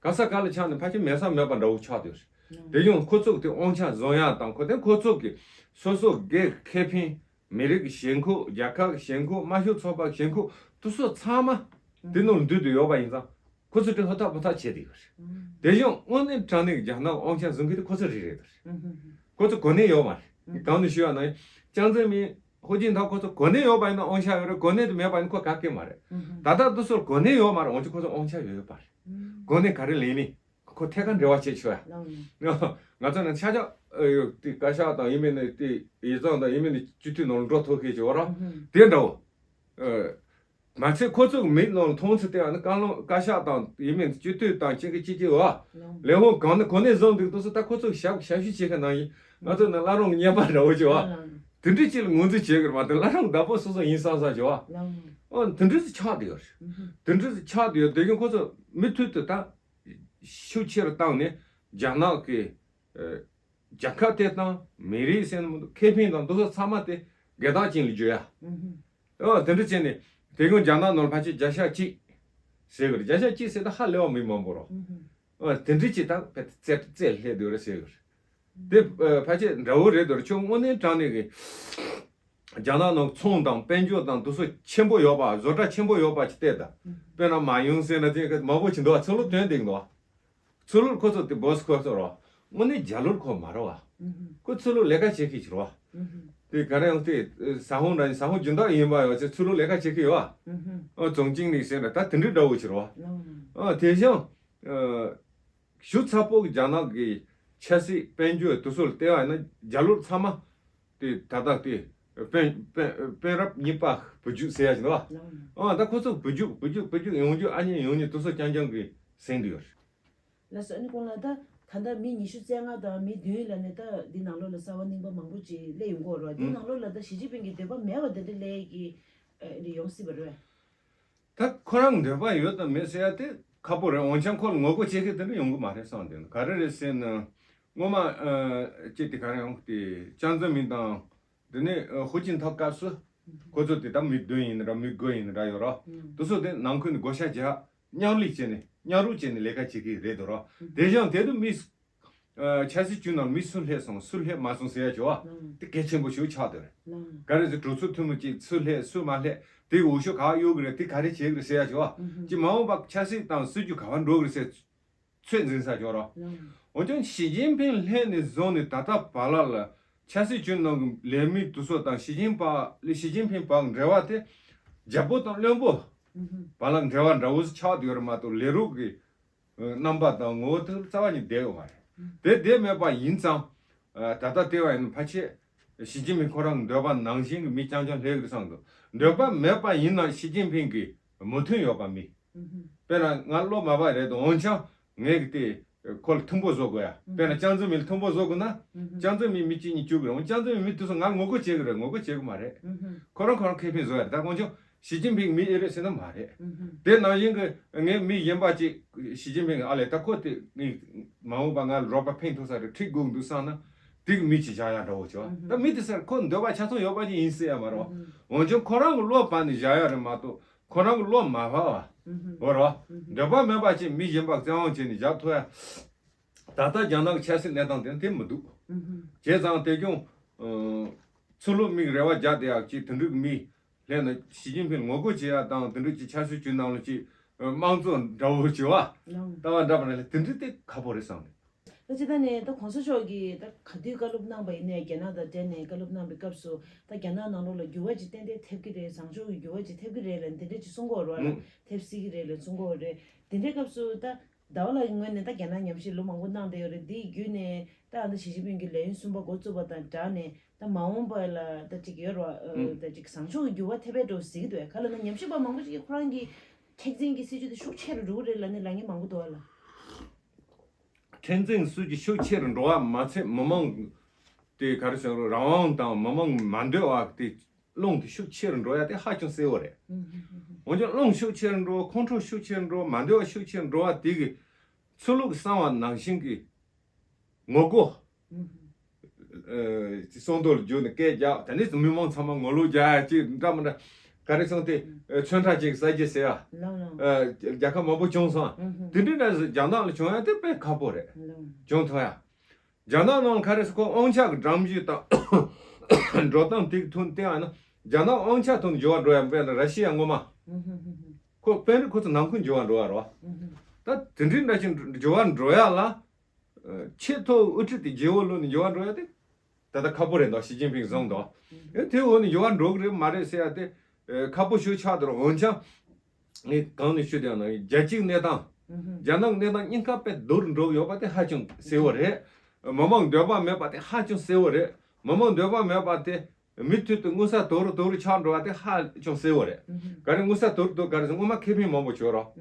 ག་ས་ག་ལ་ཆགས་ནས་ཕལ་ཆེར་མེད་ས་མེད་པ་འདྲ་བོ་ཆགས་བསྡད་ཡོད་རེད། དེ་ཡང་ཁོ་ཚོ་གི་དེ་དབང་ཆ་བཟུང་ཡ་དང་ཁོ་དེ་ཁོ་ཚོ་གི་སོ་སོ་སྒེར་ཁེ་ཕན། མི་རིགས་ཀྱི་ཞེན་ཁོག་རྒྱལ་ཁབ་ཀྱི་ཞེན་ཁོག་དམར་ཤོག་ཚོགས་པ་གི་ཞེན་ཁོག་དེ་ཚོ་ཚང་མ་དེ་ནང་འདུས་ཏེ་ཡོད་པ་ཡིན་ཙང་། ཁོ་ཚོ་དེ་ཧུར་ཐག་འབད་ཐག་བྱས་ཏེ་ཡོད་རེད། དེ་བཞིན་དངོས་གནས་དྲང་གནས་ཀྱི་རྒྱ་ནག་དབང་ཆ་བཟུང་མཁན་དེ་ཁོ་ཚོ་རེད་རེད་ད། ཁོ་ཚོ་གོ་གནས་ཡོད་མ་རེད། གང་ནས་ཞུས་པ་ན་ཅང་ཙེ་མིན་ཧུའུ་ཅིན་ཐའོ་ཁོ་ཚོ་གོ་གནས་ཡོད་པ་ཡིན་ན་དབང་ཆ་ཡོད་རེད། གོ་གནས་དེ་མེད་པ་ཡིན་ན་ཁོ་ག་གེ་མ་རེད། ད་ལྟ་དེ་ཚོར་གོ་གནས་ཡོད་མ་རེད། འོན་ཀྱང་ཁོ་ཚོ་དབང་ཆ་ཡོད་ཡོད་པ་རེད། གོ་གནས་ག་རེ་ལེན་ནས་ཁོ་ཐད་ཀར་འབྲེལ་བ་བྱེད་ཆོག་ཡ། ང་ཚོ་ནི་ཆ་ཆ་དེ་བཀའ་ཤག་དང་ཡིན་མིན་ནི་དེ་ཡིག་ཚང་དང་ཡིན་མིན་ནི་སྤྱི་འཐུས་ནང་ལ་འགྲོ་ཐུབ་མཁན་ཅིག་ཡོད་ར། དེ་འདྲ་བོ། མ་ཚད་ཁོ་ཚོ་མིག་ནང་མཐོང་ཚུལ་དེ་ཡང་ནི་བཀའ་བློན་བཀའ་ཤག་དང་ཡིན་མིན་སྤྱི་འཐུས་དང་ཅིག་གི་ཅིག་ཅིག་བ། ལས་ཁུངས་གང་ནས་གོ་གནས་བཟུང་འདུག་དེ་ཚོ་ད་ཁོ་ཚོ་ཞབས་ཞབས་ཞུ་བྱེད་མཁན་ནང་བཞིན་ང་ཚོ་ནི་བླ་རུང་གི་བརྙན་པར་འདྲ་བོ་ཅིག་བ། དེ་འདྲ་ཅིག་ལ་ངོས་འཛིན་བྱེད་དགོས་རེད་མ་གཏོགས་བླ་རུང་བདག་པོ་སོ་སོ་ཡིན་བསམ་བསམ་ཅིག་བ། ཨོ་དེ་འདྲ་ཅིག་ཆགས་བསྡད་ཡོད་རེད། དེ་འདྲ་ཅིག་ཆགས་བསྡད་ཡོད། དེ་བཞིན་ཁོ་ཚོ་མུ་མཐུད་དུ་ད་ཤུགས་ཆེ་རུ་བཏང་ནས་རྒྱ་ནག་གི་རྒྱལ་ཁབ་དེ་དང་མི་རིགས་ཟེར་ན་མི་འདུག་ཁེ་ཕན་དང་འདུ་ཚོགས་ཚང་མ་དེ་སྒེར་བདག་ཅན་ལ་བསྒྱུར་ཡ། ཨོ་དེ་འདྲ་བྱས་ནས་དེ་སྔོན་རྒྱ་ནག་ནང་ལ་ཕལ་ཆེར་བརྒྱ་ཆ་གཅིག་ཟེར་གི་རེད། བརྒྱ་ཆ་གཅིག་ཟེར་ད་ཧ་ལས་པ་མི་མང་པོ་རོ། ཨོ་དེ་འདྲ་ཅིག་ད་ཕལ་རྩེ་རྩེ་སླེབས་འདུག་རེད་ཟེར་གི་རེད། དེ་ཕལ་ཆེར་འདྲ་བོ་རེད་འདུག་རེད། ཁྱོད་དངོས་གནས་དྲང་གནས་གི་རྒྱ་ནག་ནང་ཚོང་དང་དཔལ་འབྱོར་དང་དེ་ཚོ་ཆེན་པོ་ཡོད་པ་བཟོ་གྲྭ་ཆེན་པོ་ཡོད་པ་ཅིག་བལྟས་ད། དཔེར་ན་མ་ཡུང་ཟེར་ན་དེ་མང་པོ་ཅིག་འདུག་བ། ཚུར་ལོག་ཐོན་བསྡད་འདུག་བ། ཚུར་ལོག་ཁོ་ཚོ་དེ་བོ་སི་ཁོ་ཚོ་རོ། དངོས་གནས་རྒྱ་ལོར་ཁོ་མ་རོ་བ། ཁོ་ཚུར་ལོག་ལས་ཀ་བྱེད་མཁན་ཅིག་རོ། དེ་ག་རེ་ཡང་དེ་ས་ཧོང་ར་ས་ཧོང་སྦྱིན་བདག་ཡིན་པ་ཡོད་ཚེ་ཚུར་ལོག་ལས་ཀ་བྱེད་མཁན་ཡོད་བ། ཨོ་ཙོང་ཅིང་ནི་ཟེར་ན་ད་དེ་འདྲའི་འདྲ་བོ་ཅིག་རོ་བ། ཨོ་དེ་བཞིན་ཞུ་ཚ་པོ་གི་རྒྱ་ནག་གི་ཆབ་སྲིད་དཔལ་འབྱོར་དེ་ཚོ་ལ་བལྟས་པ་ཡིན་ན་རྒྱ་ལོར་ཚང་མ་དེ་ད་ལྟ་དེ་དཔོན་དཔོན་དཔོན་རབས་གཉིས་པ་བུ་རྒྱུད་ཟེར་ཡ་ཞིག་འདུག་བ། ཨ་ད་ཁོ་ཚོ་བུ་རྒྱུད་བུ་རྒྱུད་བུ་རྒྱུད་ཡོང་རྒྱུ་ཨ་མྱེས་ཡོང་མྱེས་དེ་ཚོ་རྐྱང་རྐྱང་གི་ཟིན་འདུག་ཡོད་རེད། ལགས་སོ། ཨ་ནི་གོང་ལ་ད་ད་ལྟ་མི་ཉི་ཤུ་རྩ་ལྔ་དང་མི་བདུན་ལ་ནས་ད་འདི་ནང་ལོགས་ལ་གསར་པ་རྙིང་པ་མང་པོ་ཅིག་སླེབས་ཡོང་གི་ཡོད་རེད་བ། འདི་ནང་ལོགས་ལ་ད་ཞི་ཅིན་ཕིང་གི་འདོད་པ་མེད་པ་འདི་འདྲ་སླེབས་ཀྱི་ཨ་འདི་ཡོང་སྲིད་པ་རེད། ད་ཁོ་རང་འདོད་པ་ཡོད་དང་མེད་ཟེར་ཡ་དེ་ཁག་པོ་རེད། འོན་ཀྱང་ཁོ་ལ་ངོ་རྒོལ་བྱེད་མཁན་དེ་འདྲ་ཡོང་གི་མ་རེད་བསམ་དེ་ག་རེ་རེད་ཟེར་ན། སྔོན་མ་ཨ་ཅིག་དེ་ག་རེ་ཡོང་གི་དེ་ཅང་ཙེ་མིན་དང་དེ་ནས་ཨ་ཧུའུ་ཅིན་ཐའོ་སྐབས་སུ་ཁོ་ཚོ་དེ་ད་མི་བདུན་ཡིན་ན་འདྲ་མི་དགུ་ཡིན་ན་འདྲ་ཡོད་རོ། དེ་ཚོ་དེ་ནང་ཁུལ་ནས་བགོ་བཤའ་རྒྱག་མཉམ་ལས་བྱས་ནས་མཉམ་རུབ་བྱས་ནས་ལས་ཀ་བྱེད་ཀྱི་རེད་དོ་རོ། དེ་བཞིན་དེ་དུ་མི་ཨ་ཆབ་སྲིད་ཅུས་ནང་མི་སུ་སླེབས་སོང་སུ་སླེབས་མ་སོང་ཟེར་ཡ་བྱོས་བ། དེ་གལ་ཆེན་པོ་ཞིག་ཆགས་བསྡད་རེད། ག་རེ་ཟེར་གྲོས་ཚོགས་འཐུས་མི་གཅིག་སུ་སླེབས་སུ་མ་སླེབས་དེ་འོས་ཤོག་ག་པར་གཡུག་གི་རེད། དེ་ག་རེ་བྱེད་ཀྱི་རེད་ཟེར་ཡ་བྱོས་བ། ཅི་མ་འོངས་པ་ཆབ་སྲིད་དང་སྲིད་ཇུས་ག་པར་འགྲོ་གི་རེད་ཟེར་ཚོད་འཛིན་ས་ཆོག་རོ། འོན་ཀྱང་ཞི་ཅིན་ཕིང་སླེབས་ནས་བཟུང་ནས་ད་ལྟ་བར་ལ་ལ་ཆབ་སྲིད་ཅུས་ནང་གི་ལས་མི་དེ་ཚོ་དང་ཞི་ཅིན་ཕིང་ཞི་ཅིན་ཕིང་བར་འབྲེལ་བ་དེ་རྒྱལ་པོ་དང་བློན་པོ་བར་ལ་འབྲེལ་བ་འདྲ་བོ་ཆགས་བསྡད་ཡོད་རེད་མ་གཏོགས་ལས་རོགས་ཀྱི་རྣམ་པ་དང་ངོ་བོ་དེ་རྩ་བ་ཉིད་བསྡད་ཡོད་མ་རེད། དེ་བསྡད་མེད་པ་ཡིན་ཙང་ད་ལྟ་ལྟེ་བ་ཡིན་ཕལ་ཆེར་ཞི་ཅིན་ཕིང་ཁོ་རང་གི་འདོད་པ་ནང་བཞིན་གྱི་མི་རྐྱང་རྐྱང་སླེབས་ཀྱི་རེད་བསམ་འདུག་འདོད་པ་མེད་པ་ཡིན་ན་ཞི་ཅིན་ཕིང་གི་མོས་མཐུན་ཡོད་པ་མི། དཔེར་ན་ང་བློ་མ་བབས་རེད་དོ། འོན་ཀྱང་ངས་ཀྱི་དེ་ཁོ་ལ་མཐུན་པོ་བཟོ་དགོས་ཡ། དཔེར་ན་ཅང་ཙེ་མིན་ལ་མཐུན་པོ་བཟོ་དགོས་ན། ཅང་ཙེ་མིན་མི་གཅིག་གཉིས་བཅུག་གི་རེད། འོན་ཅང་ཙེ་མིན་མི་དེ་ཚོ་ང་ངོ་རྒོལ་བྱེད་གི་རེད། ངོ་རྒོལ་བྱེད་གི་མ་རེད། ཁོ་རང་ཁོ་རང་ཁེ་ཕན་བཟོ་ཡ་རེད། ད་འོན་ཀྱང་ཞི་ཅིན་ཕིང་མི་ཨེ་རེད་ཟེར་ན་མ་རེད། དེ་ནང་བཞིན་གྱི་ངས་མི་གཞན་པ་ཅིག་ཞི་ཅིན་ཕིང་གི་ཨ་ལས་ད་ཁོ་དེ་ངས་མ་འོངས་པ་ང་ལ་རོགས་པ་ཕན་ཐོགས་ས་རེད་ཁྲིད་དགོས་འདུག་བསམ་ན་དེ་གི་མི་གཅིག་བཞག་ཡ་འདྲ་བོ་བྱོས། ད་མི་དེ་ཚོར་ཁོ་འདོད་པ་ཆ་ཚང་ཡོད་པ་ཅིག་ཡིན་སྲིད་ཡ་མ་རེད་བ། འོན་ཀྱང་ཁོ་རང་གི་བློ་བབས་ནས་བཞག་ཡ་རེད་མ་གཏོགས། ཁོ་རང་གི་བློ་མ་བབས་པ། འོ་རོ། འདོད་པ་མེད་པ་ཅིག་མི་གཞན་པ་བཙན་དབང་བྱས་ནས་བཞག་ཐུབ་ཡ། ད་ལྟ་རྒྱ་ནག་གི་ཆབ་སྲིད་གནས་སྟངས་དེ་དེ་མི་འདུག་བྱས་ཙང་དེ་ཀྱང་ཚུར་ལོག་མིག་རེ་བ་རྒྱག་བསྡད་ཡག་ཅིག་དེ་འདྲ་གི་མི་སླེབས་ན་ཞི་ཅིན་ཕིང་ངོ་རྒོལ་བྱེད་ཡ་དང་དེ་འདྲ་ཅིག་ཆབ་སྲིད་ཅུས་ནང་ལ་ཅིག་དམངས་གཙོ་འདྲ་བོ་བྱེད་བ། ལྟ་བ་འདྲ་པ་ན་དེ་འདྲ་དེ་ཁག་པོ་རེད་བསམ་རེད། ད་ཅི་ད་ནས་ད་གོང་ས་མཆོག་གིས་ད་ག་དུས་བཀའ་སློབ་གནང་པ་ཡིན་ནའི་རྒྱ་ནག་དང་འབྲེལ་ནས་བཀའ་སློབ་གནང་པའི་སྐབས་སུ་ད་རྒྱ་ནག་ནང་ལོགས་ལ་འགྱུར་བ་ཅིག་ཏན་ཏན་ཐེབས་ཀྱི་རེད། བཟང་ཕྱོགས་ཀྱི་འགྱུར་བ་ཅིག་ཐེབས་ཀྱི་རེད་ལ་འདི་འདྲ་ཅིག་གསུང་གི་ཡོད་རེད་བ་ལ། ཐེབས་སྲིད་ཀྱི་རེད་ལ་གསུང་གི་ཡོད་རེད། དེ་འདྲའི་སྐབས་སུ་ད་ཟླ་བ་ལགས་ཀྱི་ངོས་ནས་ད་རྒྱ་ནག་ཉམས་ཞིབ་ལོ་མང་པོ་གནང་བསྡད་ཡོད་རེད། འདིའི་བརྒྱུད་ནས་ད་ཨ་ད་ཞི་ཅིན་ཕིང་གི་ལས་ཡུན་གསུམ་པ་འགོ་བཙུགས་པ་དང་སྦྲགས་ནས་ད་མ་འོངས་པ་ལ་ད་ཅིག་ཡོད་རེད་བ། ད་ཅིག་བཟང་ཕྱོགས་ཀྱི་འགྱུར་བ་ཐེབས་པའི་འགྲོ་ཟེར་གྱི་འདུག་ག་ལ་ན་ཉམས་ཞིབ་པ་མང་པོ་ཞིག་གིས་ཁོ་རང་གི་མཁྲེགས་འཛིན་གྱི་སྲིད་ཇུས་དེ་ཤུགས་ཆེ་རུ་འགྲོ་གི་རེད་ལབ་ནས་ལབ་མཁན་མང་པོ་འདུག་ག་ལ། མཁྲེགས་འཛིན་སྲིད་ཇུས་ཤུགས་ཆེ་རུ་འགྲོ་བ་མ་ཚད་མི་མང་དེ་ག་རེ་ཟེར་རང་དབང་དང་མི་མང་མ་འདོད་པ་དེ་རླུང་དེ་ཤུགས་ཆེ་རུ་འགྲོ་ཡ་དེ་ཧ་ཅང་གསལ་བོ་རེད། འོན་ཀྱང་རླུང་ཤུགས་ཆེ་རུ་འགྲོ་བ་ཁོང་ཁྲོ་ཤུགས་ཆེ་རུ་འགྲོ་བ་མ་འདོད་པ་ཤུགས་ཆེ་རུ་འགྲོ་བ་དེ་གི་ཚུར་ལོག་གི་གསང་བ་ནང་བཞིན་གྱི་ངོ་རྒོལ། ཨ་གསང་རྡོ་ལ་བརྒྱུགས་ནས་སྐད་རྒྱག་དེ་ནས་མི་མང་ཚང་མ་ངོ་ལོག་རྒྱག་ཡ་ཅིག་འདྲ་མི་འདྲ་ག་རེ་སོང་སྟེ་ཚོན་ཁྲ་ཅིག་གསར་བརྗེ་ཟེར་ཡ། རྒྱལ་ཁབ་མང་པོ་བྱུང་སོང་། དེ་འདྲའི་ནང་རྒྱ་ནག་ལ་བྱུང་ཡ་དེ་དཔེ་ཁག་པོ་རེད། བྱུང་ཐུབ་ཡ། རྒྱ་ནག་ནང་ག་རེ་ཟེར། ཁོ་དབང་ཆ་གི་འགྲམ་གཞི་དང་འགྲོ་སྟངས་དེ་གི་ཐོག་ནས་བལྟས་པ་ཡིན་ན། རྒྱ་ནག་དབང་ཆ་ཐོག་ནས་འགྱུར་བ་འགྲོ་ཡ་མེད་ན། ར་ཤི་ཡ་སྔོན་མ། ཁོ་དཔོན་རིགས་ཁོ་ཚོ་ནང་ཁུལ་འགྱུར་བ་འགྲོ་བ་རེད་བ། ད་དེ་འདྲའི་འདྲ་ཞིག་འགྱུར་བ་འགྲོ་ཡ་ལ། ཆེས་མཐོའི་དབུ་ཁྲིད་དེ་རྒྱལ་པོ་བློ་ནས་འགྱུར་བ་འགྲོ་ཡ་དེ། ད་ལྟ་ཁག་པོ་རེད་འདུག་ཞི་ཅིན་ཕིང་བཟུང་འདུག་ཨེ་དེ་འོག་ནས་འགྱུར་བ་འགྲོ་གི་རེད་མ་རེད་ཟེར་ཡ་དེ། ཨེ་ཁག་པོ་ཞིག་ཆགས་འདུག་འོན་ཀྱང་། ངས་གང་ནས་ཞུ་བསྡད་ན། རྒྱལ་སྤྱིའི་གནས་སྟངས། རྒྱ་ནག་གི་གནས་སྟངས་གཉིས་ཀ་དཔེ་སྡུག་རུ་འགྲོ་གི་ཡོད་པ་དེ་ཧ་ཅང་གསལ་བོ་རེད། མི་མང་འདོད་པ་མེད་པ་དེ་ཧ་ཅང་གསལ་བོ་རེད། མི་མང་འདོད་པ་མེད་པ་དེ་མུ་མཐུད་དུ་མངོན་གསལ་དོད་རུ་དོད་རུ་ཆགས་འགྲོ་བ་དེ་ཧ་ཅང་གསལ་བོ་རེད། ག་རེ་མངོན་གསལ་དོད་རུ་དོད། ག་རེ་ཟེར། སྔོན་མ་ཁེ་ཕན་མང་པོ་བྱུང་རོགས།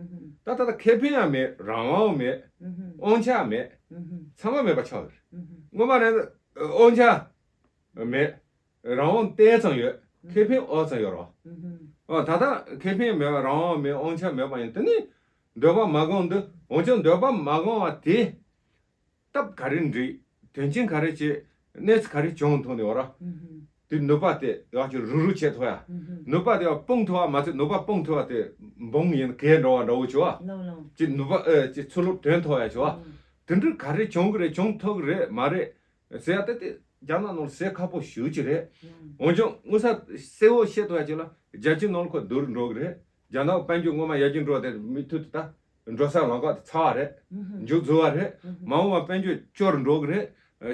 ད་ད་ལྟ་ཁེ་ཕན་ཡང་མེད། རང་དབང་མེད། དབང་ཆ་མེད། ཚང་མ་མེད་པ་ཆགས་ཡོད་རེད། སྔོན་མ་རེད། དབང་ཆ་མེད། རང་དབང་ཏོག་ཙམ་ཡོད། ཁེ་ཕན་ཨོ་ཙམ་ཡོད་རོགས། ཨོ་ད་ལྟ་ཁེ་ཕན་མེད་པ། རང་དབང་མེད། དབང་ཆ་མེད་པ་ཡིན། དེ་ནི་འདོད་པ་མ་བསྐང་དུས། འོན་ཀྱང་འདོད་པ་མ་བསྐང་བ་དེ་སྟབས་ག་རེ་འགྲིག་དོན་རྐྱེན་ག་རེ་བྱེད། གནས་ཚུལ་ག་རེ་བྱུང་ཐོག་ནས་འོ་ར། དེ་ནུས་པ་དེ་ཡག་ཅིག་རུག་རུག་བྱེད་ཐུབ་ཡ། ནུས་པ་དེ་ཡང་སྤུངས་ཐུབ་པ་མ་ཚད། ནུས་པ་སྤུངས་ཐུབ་པ་དེ་འབུམ་ཡིན་གས་འགྲོ་བ་འདྲ་བོ་བྱུང་བ། ལགས་ལགས། ཅིག་ནུས་པ་ཨེ་ཅིག་ཚུར་ལོག་ཐོན་ཐུབ་ཡ་བྱུང་བ། དེ་འདྲ་ག་རེ་བྱུང་གི་རེད། བྱུང་ཐུབ་ཀྱི་རེད་མ་རེད་ཟེར་ཡ་དེ་དེ་རྒྱ་ནག་ནང་ལ་ཟེར་ཁག་པོ་ཞེ་ཅིག་རེད། འོན་ཀྱང་མངོན་གསལ་གསལ་བོ་བཤད་ཐུབ་ཡ་ཅིག་ལ། རྒྱལ་སྤྱིའི་ནང་ལ་ཁོ་སྡུག་རུ་འགྲོ་གི་རེད། རྒྱ་ནག་དཔལ་འབྱོར་སྔོན་མ་ཡར་རྒྱས་འགྲོ་བ་དེ་མུ་མཐུད་དུ་ད་འགྲོ་ས་ལམ་ཁ་དེ་ཚར་བ་རེད། མཇུག་རྫོགས་པ་རེད། མ་འོངས་པ་དཔལ་འབྱོར་སྐྱོ་རུ་འགྲོ་གི་རེད།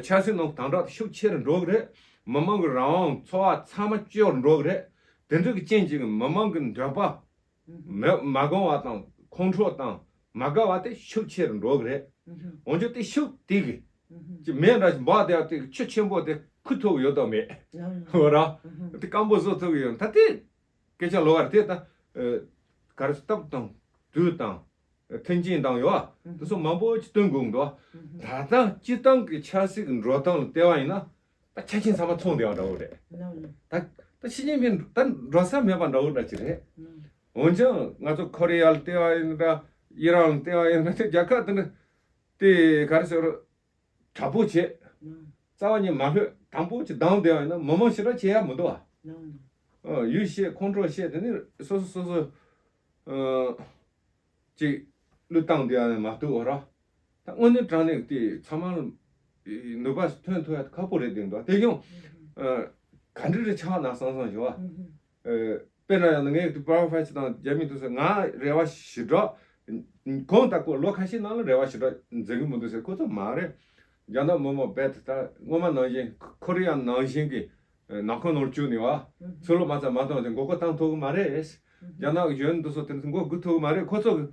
ཆབ་སྲིད་ནང་དམ་དྲག་ཤུགས་ཆེ་རུ་འགྲོ་གི་རེད། མི་མང་གི་རང་དབང་འཚོ་བ་ཚང་མ་སྐྱོ་རུ་འགྲོ་གི་རེད། དེ་འདྲ་གི་རྐྱེན་གྱིས་མི་མང་གི་འདོད་པ་མེད་མ་བསྐང་བ་དང་ཁོང་ཁྲོ་དང་མ་དགའ་བ་དེ་ཤུགས་ཆེ་རུ་འགྲོ་གི་རེད། འོན་ཀྱང་དེ་ཤུགས་དེ་གི་ཅི་མེད་འདྲ་ཞིག་འབག་བསྡད་པ་དེ་ཆུ་ཆེན་པོ་དེ་ཁུར་ཐུབ་ཡོད་དམ་མེད། འོ་ར། དེ་སྐམ་པོ་བཟོ་ཐུབ་ཀྱི་ཡོད། ད་དེ་སྐད་ཆ་ལོ་བར་དེ་ད་ག་རེ་སྟབས་དང་དུས་དང་མཐུན་རྐྱེན་དང་ཡོད་ཨ། དེ་ཚོ་མང་པོ་ཅིག་སྟོན་དགོས་འདུག་ད་ལྟ་སྤྱིར་བཏང་གི་ཆབ་སྲིད་ཀྱི་འགྲོ་སྟངས་ལ་བལྟས་པ་ཡིན་ན། ད་ཆ་རྐྱེན་ཚང་མ་ཚང་བསྡད་པ་འདྲ་བོ་རེད། ད་ད་ཞི་ཅིན་ཕིང་ད་འགྲོ་ས་མེད་པ་འདྲ་བོ་འདྲ་ཅིག་རེད། འོན་ཀྱང་ང་ཚོ་ཁོ་རེ་ཡ་ལ་བལྟས་པ་ཡིན་འདྲ། ཨི་རན་ལ་བལྟས་པ་ཡིན་འདྲ། དེ་རྒྱལ་ཁབ་དེ་འདྲ་དེ་ག་རེ་ཟེར། དྲག་པོ་བྱེད། རྩ་བ་ཉིད་མ་ལྷོད། དམ་པོ་ཅིག་སྡང་བསྡད་པ་ཡིན་ན་མི་མང་ཞེ་དྲག་བྱེད་ཡ་མི་འདུག་བ། ཡུལ་ཤེས་ཁོང་ཁྲོ་ཤེས། དེ་ནི་སོ་སོ་སོ་སོ། ཅིག་བློས་བཏང་བསྡད་ཡ་ནི་མ་གཏོགས་ར། ད་དངོས་གནས་དྲང་གནས་དེ་ཚང་མ་ནུས་པ་ཐོན་ཐུབ་ཡ་ཁག་པོ་རེད་འདུག་དེ་ཡང་ག་འདྲ་རེ་ཆགས་ན་བསམ་བསམ་ཞུ་བ། དཔེར་ན་ཡང་ན་ངས་དེ་པར་ཕ་ཆི་དང་རྒྱ་མི་དེ་ཚོ་ང་རེ་བ་ཞེ་དྲག་གང་ལྟར་ཁོ་ལོ་ཁ་ཤས་ནང་ལ་རེ་བ་ཞེ་དྲག་འཛིན་གི་མི་འདུག་ཟེར། ཁོ་ཚོ་མ་རེད། རྒྱ་ནག་མི་མང་རྦད་དེ་ད་སྔོན་མ་ནང་བཞིན་ཁོ་རེ་ཡ་ནང་བཞིན་གི་ནང་ཁུལ་ནང་བཅུག་ནས་བ། ཚུར་ལོག་མ་ཚད་མ་གཏོང་དེ་མགོ་སྐོར་བཏང་ཐུབ་གི་མ་རེད། རྒྱ་ནག་གི་གཞོན་ནུ་དེ་ཚོ་དེ་ཚོ་མགོ་སྒུར་ཐུབ་གི་མ་རེད། ཁོ་ཚོ་གི་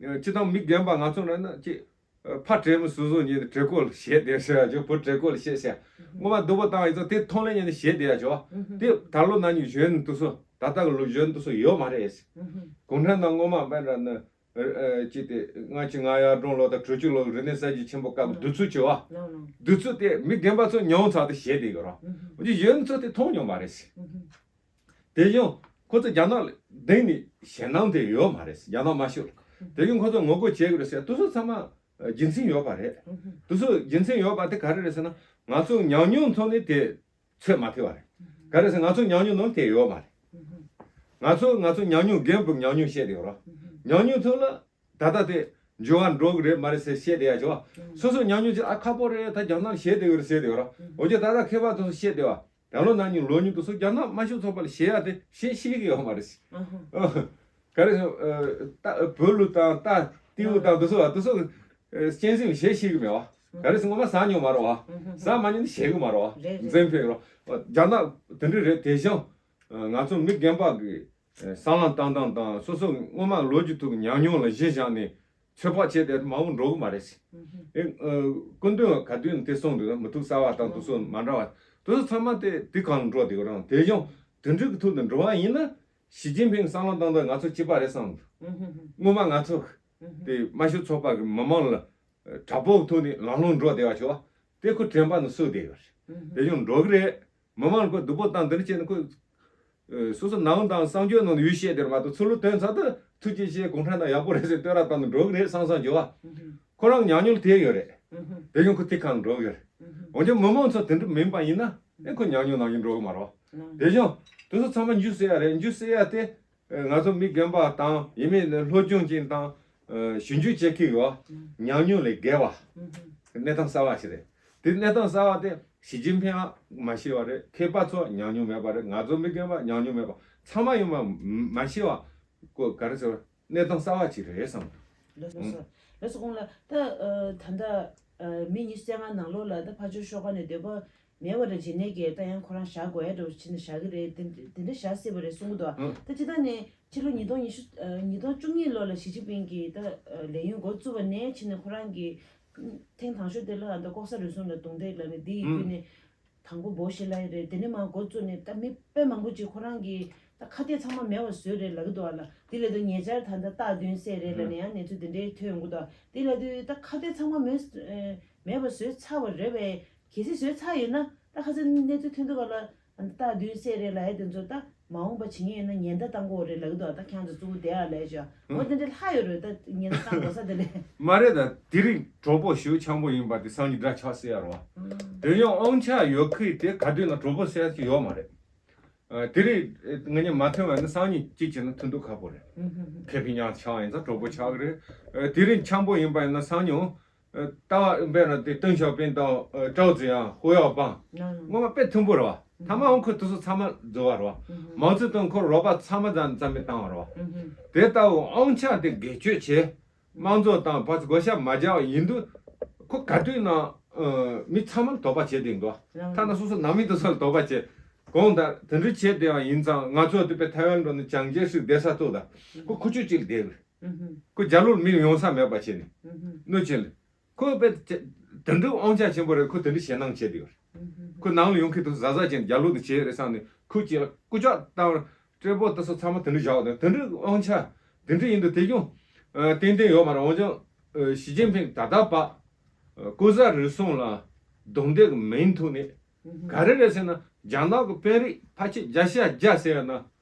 སྤྱི་བཏང་མི་རྒན་པ་ང་ཚོ་ན་ན་ཅི། ཕ་བྲེལ་མི་སུ་སུ་ཉིད་དེ་བྲེལ་ཀོ་ལ་བཞེས་བསྡད་ཟེར་ཡ་ཅོ། བུ་བྲེལ་ཀོ་ལ་བཞེས་ཟེར། སྔོན་མ་སྡུག་པོ་བཏང་ཡིན་ཙང་དེ་མཐོང་ལེ་ཉིད་ནས་བཞེས་བསྡད་ཡ་ཅོ། དེ་ད་ལོ་ན་ནིང་གཞོན་ནུ་དེ་ཚོ་ད་ལྟ་གི་ལོ་གཞོན་ནུ་དེ་ཚོ་ཡོད་མ་རེད། གུང་ཁྲན་ཏང་སྔོན་མ་དཔེར་ན་ཅི་སྟེ་ལྔ་བཅུ་ང་ཡར་དྲུང་ལོ་དང་དྲུག་ཅུ་ལོ་རིག་གནས་གསར་བརྗེ་ཆེན་པོ་སྐབས་དུས་ཚོད་ཅོ་བ། དུས་ཚོད་དེ་མི་རྒན་པ་ཚོ་མྱོང་ཚར་དེ་བཞེས་བསྡད་ཡོད་ར། འོ་ཅི་གཞོན་ནུ་ཚོ་དེ་མཐོང་མྱོང་མ་རེད། དེ་བཞིན་ཁོ་ཚོ་རྒྱ་ནག་ལ་གདེང་ནས་ཞེད་སྣང་དེ་ཡོད་མ་རེད། རྒྱ་ནག་དམར་ཤོག་ལ། དེ་བཞིན་ཁོ་ཚོ་ངོ་རྒོལ་བྱེད་དགོས་རེད་ཟེར། དེ་ཚོ་ཚང་མ་རྒྱུ་མཚན་ཡོད་པ་རེད། དེ་ཚོ་རྒྱུ་མཚན་ཡོད་པ་དེ་ག་རེ་རེད་ཟེར་ན། ང་ཚོ་ཉམས་མྱོང་ཐོག་ནས་དེ་ཚོད་མ་ཐེབས་པ་རེད། ག་རེ་ཟེར། ང་ཚོ་ཉམས་མྱོང་ནང་དེ་ཡོད་མ་རེད། ང་ཚོ་ང་ཚོ་ཉམས་མྱོང་རྒན་པོ་ཉམས་མྱོང་བཤད་དེ་ཡོད་ར། ཉམས་མྱོང་ཐོག་ལ་ད་ལྟ་དེ་འགྱུར་བ་འགྲོ་གི་རེད་མ་རེད་ཟེར་བཤད་དེ་ཡ་ཅོ། སོ་སོ་ཉམས་མྱོང་ཅིག་ཨ་ཁག་པོ་རེད། ད་རྒྱ་ནག་ལ་བཤད་དེ་ཡོད་རེད་ཟེར་དེ་ཡོད་ར། འོ་ཅེ་ད་ལྟ་མཁས་པ་དེ་ཚོ་བཤད་དེ་བ། ད་ལོ་ན་ནིང་ལོ་ཉུང་དེ་ཚོ་རྒྱ་ནག་དམར་ཤོག་ཚོགས་པ་ལ་བཤད་ཡ་དེ་བཤད་ཤེས་གི་ཡོད་མ་རེད། ག་རེ་ཟེར། ད་བོད་ལུགས་དང་ད་ཏི་ཝུ་དང་དེ་ཚོ་བ་དེ་ཚོ་གཅན་གཟན་བཤད་ཤེས་གི་མེད་བ། ག་རེ་ཟེར། ངོ་མ་ཟ་མྱོང་མ་རེད་བ། ཟ་མ་མྱོང་ནི་བཤད་གི་མ་རེད་བ། རེད་རེད། འཛེམ་ཕེ་རོ། རྒྱ་ནག་དེ་འདྲ་རེད། དེ་བཞིན་ང་ཚོ་མི་རྒན་པ་གི་བསམ་བློ་བཏང་སྟངས་དང་སོ་སོ་སྔོན་མ་ལོ་རྒྱུས་ཐོག་གི་ཉམས་མྱོང་ལ་གཞི་བཞག་ནས་ཚོད་དཔག་བྱས་ཏེ་མང་པོ་འགྲོ་གི་མ་རེད། ཨེ། སྐུ་མདུན་ག་དུས་ནས་དེ་གསུངས་འདུག་མི་ཐུག་གསར་བ་དང་དེ་ཚོ་མ་འདྲ་བ་དེ་ཚོ་ཚང་མ་དེ་དེ་གང་འགྲོ་དེ་རང་དེ་བཞིན་དེ་འདྲ་གི་ཐོག་ནས་འགྲོ་བ་ཡིན་ན། ཞི་ཅིན་ཕིང་བསམ་བློ་བཏང་སྟངས་ང་ཚོ་གཅིག་པ་རེད་བསམ་འདུག་སྔོན་མ་ང་ཚོ་དེ་དམར་ཤོག་ཚོགས་པ་གི་མི་མང་ལ་དྲག་པོ་གི་ཐོག་ནས་ལམ་ལྷོང་འགྲོ་བསྡད་པ་ཆོག་པ། དེ་ཁོ་དྲན་པ་ནས་སུ་བསྡད་ཡོད་རེད། དེ་བཞིན་འགྲོ་གི་རེད། མི་མང་ཁོ་སྡུག་པོ་བཏང་འདི་འདྲ་བྱས་ནས་ཁོ། ཨ། སོ་སོ་ནང་དང་གསང་སྤྱོད་ནང་ཡུལ་བཤད་དེར་མ་གཏོགས་ཚུར་ལོག་ཐོན་ཚར་དུས་ཐུགས་རྗེ་ཆེ། གུང་ཁྲན་ཏང་ཡག་པོ་རེད་ཟེར་བསྟོད་ར་བཏང་ནས་འགྲོ་གི་རེད་བསམ་བསམ་བྱེད་བ། ཁོ་རང་ཉམས་མྱོང་དེ་ཡོད་རེད། དེ་བཞིན་ཁོ་དེ་གང་འགྲོ་གི་རེད། འོན་ཀྱང་མི་མང་ཚོ་དེ་འདྲ་མིན་པ་ཡིན་ན་ཨེ་ཁོ་ཉམས་མྱོང་ནང་བཞིན་འགྲོ་གི་མ་རེད། དེ་བཞིན་དེ་ཚོ་ཚང་མ་འཇུ་ཟེར་ཡ་རེད། འཇུ་ཟེར་ཡ་དེ་ང་ཚོ་མི་རྒན་པ་དང་ཡིན་མིན་སློབ་སྦྱོང་ཅན་དང་ཞིབ་འཇུག་བྱེད་མཁན་ཡོད། ཉམས་མྱོང་ལས་བརྒལ་བ་གནས་སྟངས་གསར་བ་ཞིག་རེད། དེ་གནས་སྟངས་གསར་བ་དེ་ཞི་ཅིན་ཕིང་ཡང་མ་ཤེས་པ་རེད། མཁས་པ་ཚོ་ཉམས་མྱོང་མེད་པ་རེད། ང་ཚོ་མི་རྒན་པ་ཉམས་མྱོང་མེད་པ་ཚང་མ་ཡོང་མ་མ་ཤེས་པ་ཀོ་ག་རེ་ཟེར་བ་གནས་སྟངས་གསར་བ་ཅིག་རེད་བསམ། ལགས་སོ། ལགས་སོ། ཁོང་ལ་ད་ཨ་ད་ལྟ་ཨ་མི་ཉི་ཤུ་རྩ་ལྔ་ནང་ལོགས་ལ་ད་ཕར་ཕྱོགས་ཤོག་ཁག་ནས་འདོད་པ་མེད་པ་རེད། རྗེས་ནས་ཀྱི་ད་ཡང་ཁོ་རང་བཞག་དགོས་ཡ་འདྲ་བོ་ཕྱིན་ནས་བཞག་གི་རེད། དེ་དེ་འདྲ་བཞག་སྲིད་པ་རེད་གསུང་གི་འདུག་ཨ་ད་སྤྱིར་བཏང་ནས་ཕྱི་ལོ་ཉིས་སྟོང་ཉི་ཤུ་ཨ་ཉིས་སྟོང་བཅུ་གཉིས་ལོ་ལ་ཞི་ཅིན་ཕིང་གིས་ད་ཨ་ལས་ཡུན་འགོ་བཙུགས་པ་ནས་ཕྱིན་ནས་ཁོ་རང་གིས་ཐེངས་དང་ཤོས་དེ་ལ་ཨ་ད་ལྐོག་ཟ་རུལ་སུངས་ལ་རྡུང་རྡེག་ལབ་ནས་འདི་ཡི་ཁུལ་ནས། དང་པོ་བོ་ཤི་ལའི་རེད། དེ་ནས་མར་འགོ་བཙུགས་ནས་ད་མི་དཔེ་མང་པོ་ཅིག་ཁོ་རང་གི་ད་ཁ་གཏད་ཚང་མ་མེད་པ་བཟོས་རེད་ལབ་ཀྱི་འདུག་ཨ་ལ། དེ་ལས་དུ་ཉེ་ཆར་ད་ལྟ་སྟག་བདུན་བསད་རེད་ལབ་ནས་ཡང་གནས་ཚུལ་དེ་འདྲའི་ཐོན་ཡོང་གི་འདུག་དེ་ལས་དུ་ད་ཁ་གཏད་ཚང་མ་མེད་མེད་པ་བཟོས་ཚར་བ་རེད་པས། གལ་སྲིད་བཟོས་ཚར་ཡོད་ན་ད་ཁ་སང་གནས་ཚུལ་ཐོན་འདུག་ག་ལ། སྟག་བདུན་བསད་རེད་ལབ་ཡ་དེ་ཚོ་ད་མ་འོངས་པ་བྱེད་ངེས་ཡོད་ན་ཉེན་བརྡ་བཏང་དགོས་རེད་ལབ་ཀྱི་འདུག་ད་ཁྱེད་ཚོ་གཙོ་བོ་དེ་ཨ་ལས་ཅོ་འོ་དེ་འདྲ་ལྷག་ཡོད་རེད། ད་ཉེན་བརྡ་བཏང་དགོས་ས་དེ་ལས། མ་རེད། ད་དེ་རིང་གྲོགས་པོ་ཞེ་པོ་ཆེན་པོ་ཡིན་པ་དེ་སང་ཉིན་དགྲ་ཆགས་སྲིད་ཡ་རེད་བ། དེ་ཡང་དབང་ཆ་ཡོད་ཁུལ་དེ་ག་དུས་ན་གྲོགས་པོ་ཟེར་ཡ་ཅིག་ཡོད་མ་རེད། ཨ་དེ་རིང་ཨེ་ང་གཉིས་མ་ཐོན་བ་ནི་སང་ཉིན་གཅིག་བྱས་ན་ཐོན་འདུག་ཁག་པོ་རེད། ཁེ་ཕན་ཡང་ཆགས་ཡིན་ཙང་གྲོགས་པོ་ཆགས་ཀྱི་རེད། ཨེ་དེ་རིང་འཆམ་པོ་ཡིན་པ་ཡིན་ན་སང་ཉིན། ཨེ་ལྟ་བ་དཔེར་ན་དེ་ཏེང་ཞའོ་ཕིང་དང་ཨེ་ཀྲའོ་ཙེ་ཡང་ཧུའུ་ཡའོ་པང་། སྔོན་མ་དཔེ་མཐུན་པོ་རེད་བ། ཐ་མ་འོང་ཁོ་དེ་ཚོ་ཚང་མ་རྫོགས་པ་རེད་བ། མའོ་ཙེ་ཏུང་ཁོ་རོགས་པ་ཚང་མ་རྩ་ནས་རྩ་མེད་བཏང་བ་རེད་བ། དེ་ལྟ་བུ་དབང་ཆ་དེ་སྒེར་གཅོད་བྱས། དམངས་གཙོ་དང་བ་བགོ་བཤའ་མ་རྒྱག་པ་ཡིན་དུས། ཁོ་ག་དུས་ན་ཨ་མི་ཚང་མར་དོགས་པ་བྱས་བསྡད་འདུག་ཐ་ན་སོ་སོ་ནང་མི་དེ་ཚོ་ལ་དོགས་པ་བྱས། གང་ལྟར་དེ་འདྲ་བྱས་བསྡད་པ་ཡིན་ཙང་ང་ཚོ་དེ་པའི་ཐའེ་ཝན་འགྲོ་ནས་ཅང་ཅེ་ཧྲི་བསྡད་ས་ཐུག་ད། ཁོ་ཁུ་ཆུ་གཅིག་ལ་བསྡད་དགོས། ཁོ་རྒྱ་ལོར་མི་ཡོང་ས་མེད་པ་བྱས་ནས། གནོད་བྱེད་ལ། ཁོ་དཔེ་དེ་འདྲའི་དབང་ཆ་ཆེན་པོ་རེད། ཁོ་དེ་འདྲའི་ཞེད་སྣང་བྱས་བསྡད་ཡོད་རེད། ཁོ་ནང་ལ་ཡོང་མཁན་དེ་ཚོ་གཟབ་གཟབ་བྱས་ནས་རྒྱ་ལོ་དེ་བྱས་རེད་བསམ་ནས་ཁོ་གཅིག་ལ་སྐུ་ལྕག་བཏང་བ། སྤྲེལ་པོ་དེ་ཚོ་ཚང་མ་དེ་འདྲ་བཞག་ཡོད་དེ་འདྲའི་དབང་ཆ་དེ་འདྲ་ཡིན་དུས་དེ་གཞུང་ཏན་ཏན་ཡོད་མ་རེད། འོན་ཀྱང་ཞི་ཅིན་ཕིང་ད་ལྟ་བར་ལྐོག་ཟ་རུལ་སུངས་ལ་རྡུང་རྡེག་མིང་ཐོག་ནས་ག་རེ་རེད་ཟེར་ན་རྒྱ་ནག་གི་དཔོན་རིགས་ཕལ་ཆེར་བརྒྱ་ཆ་བརྒྱ་ཟེར་ཡ་ན་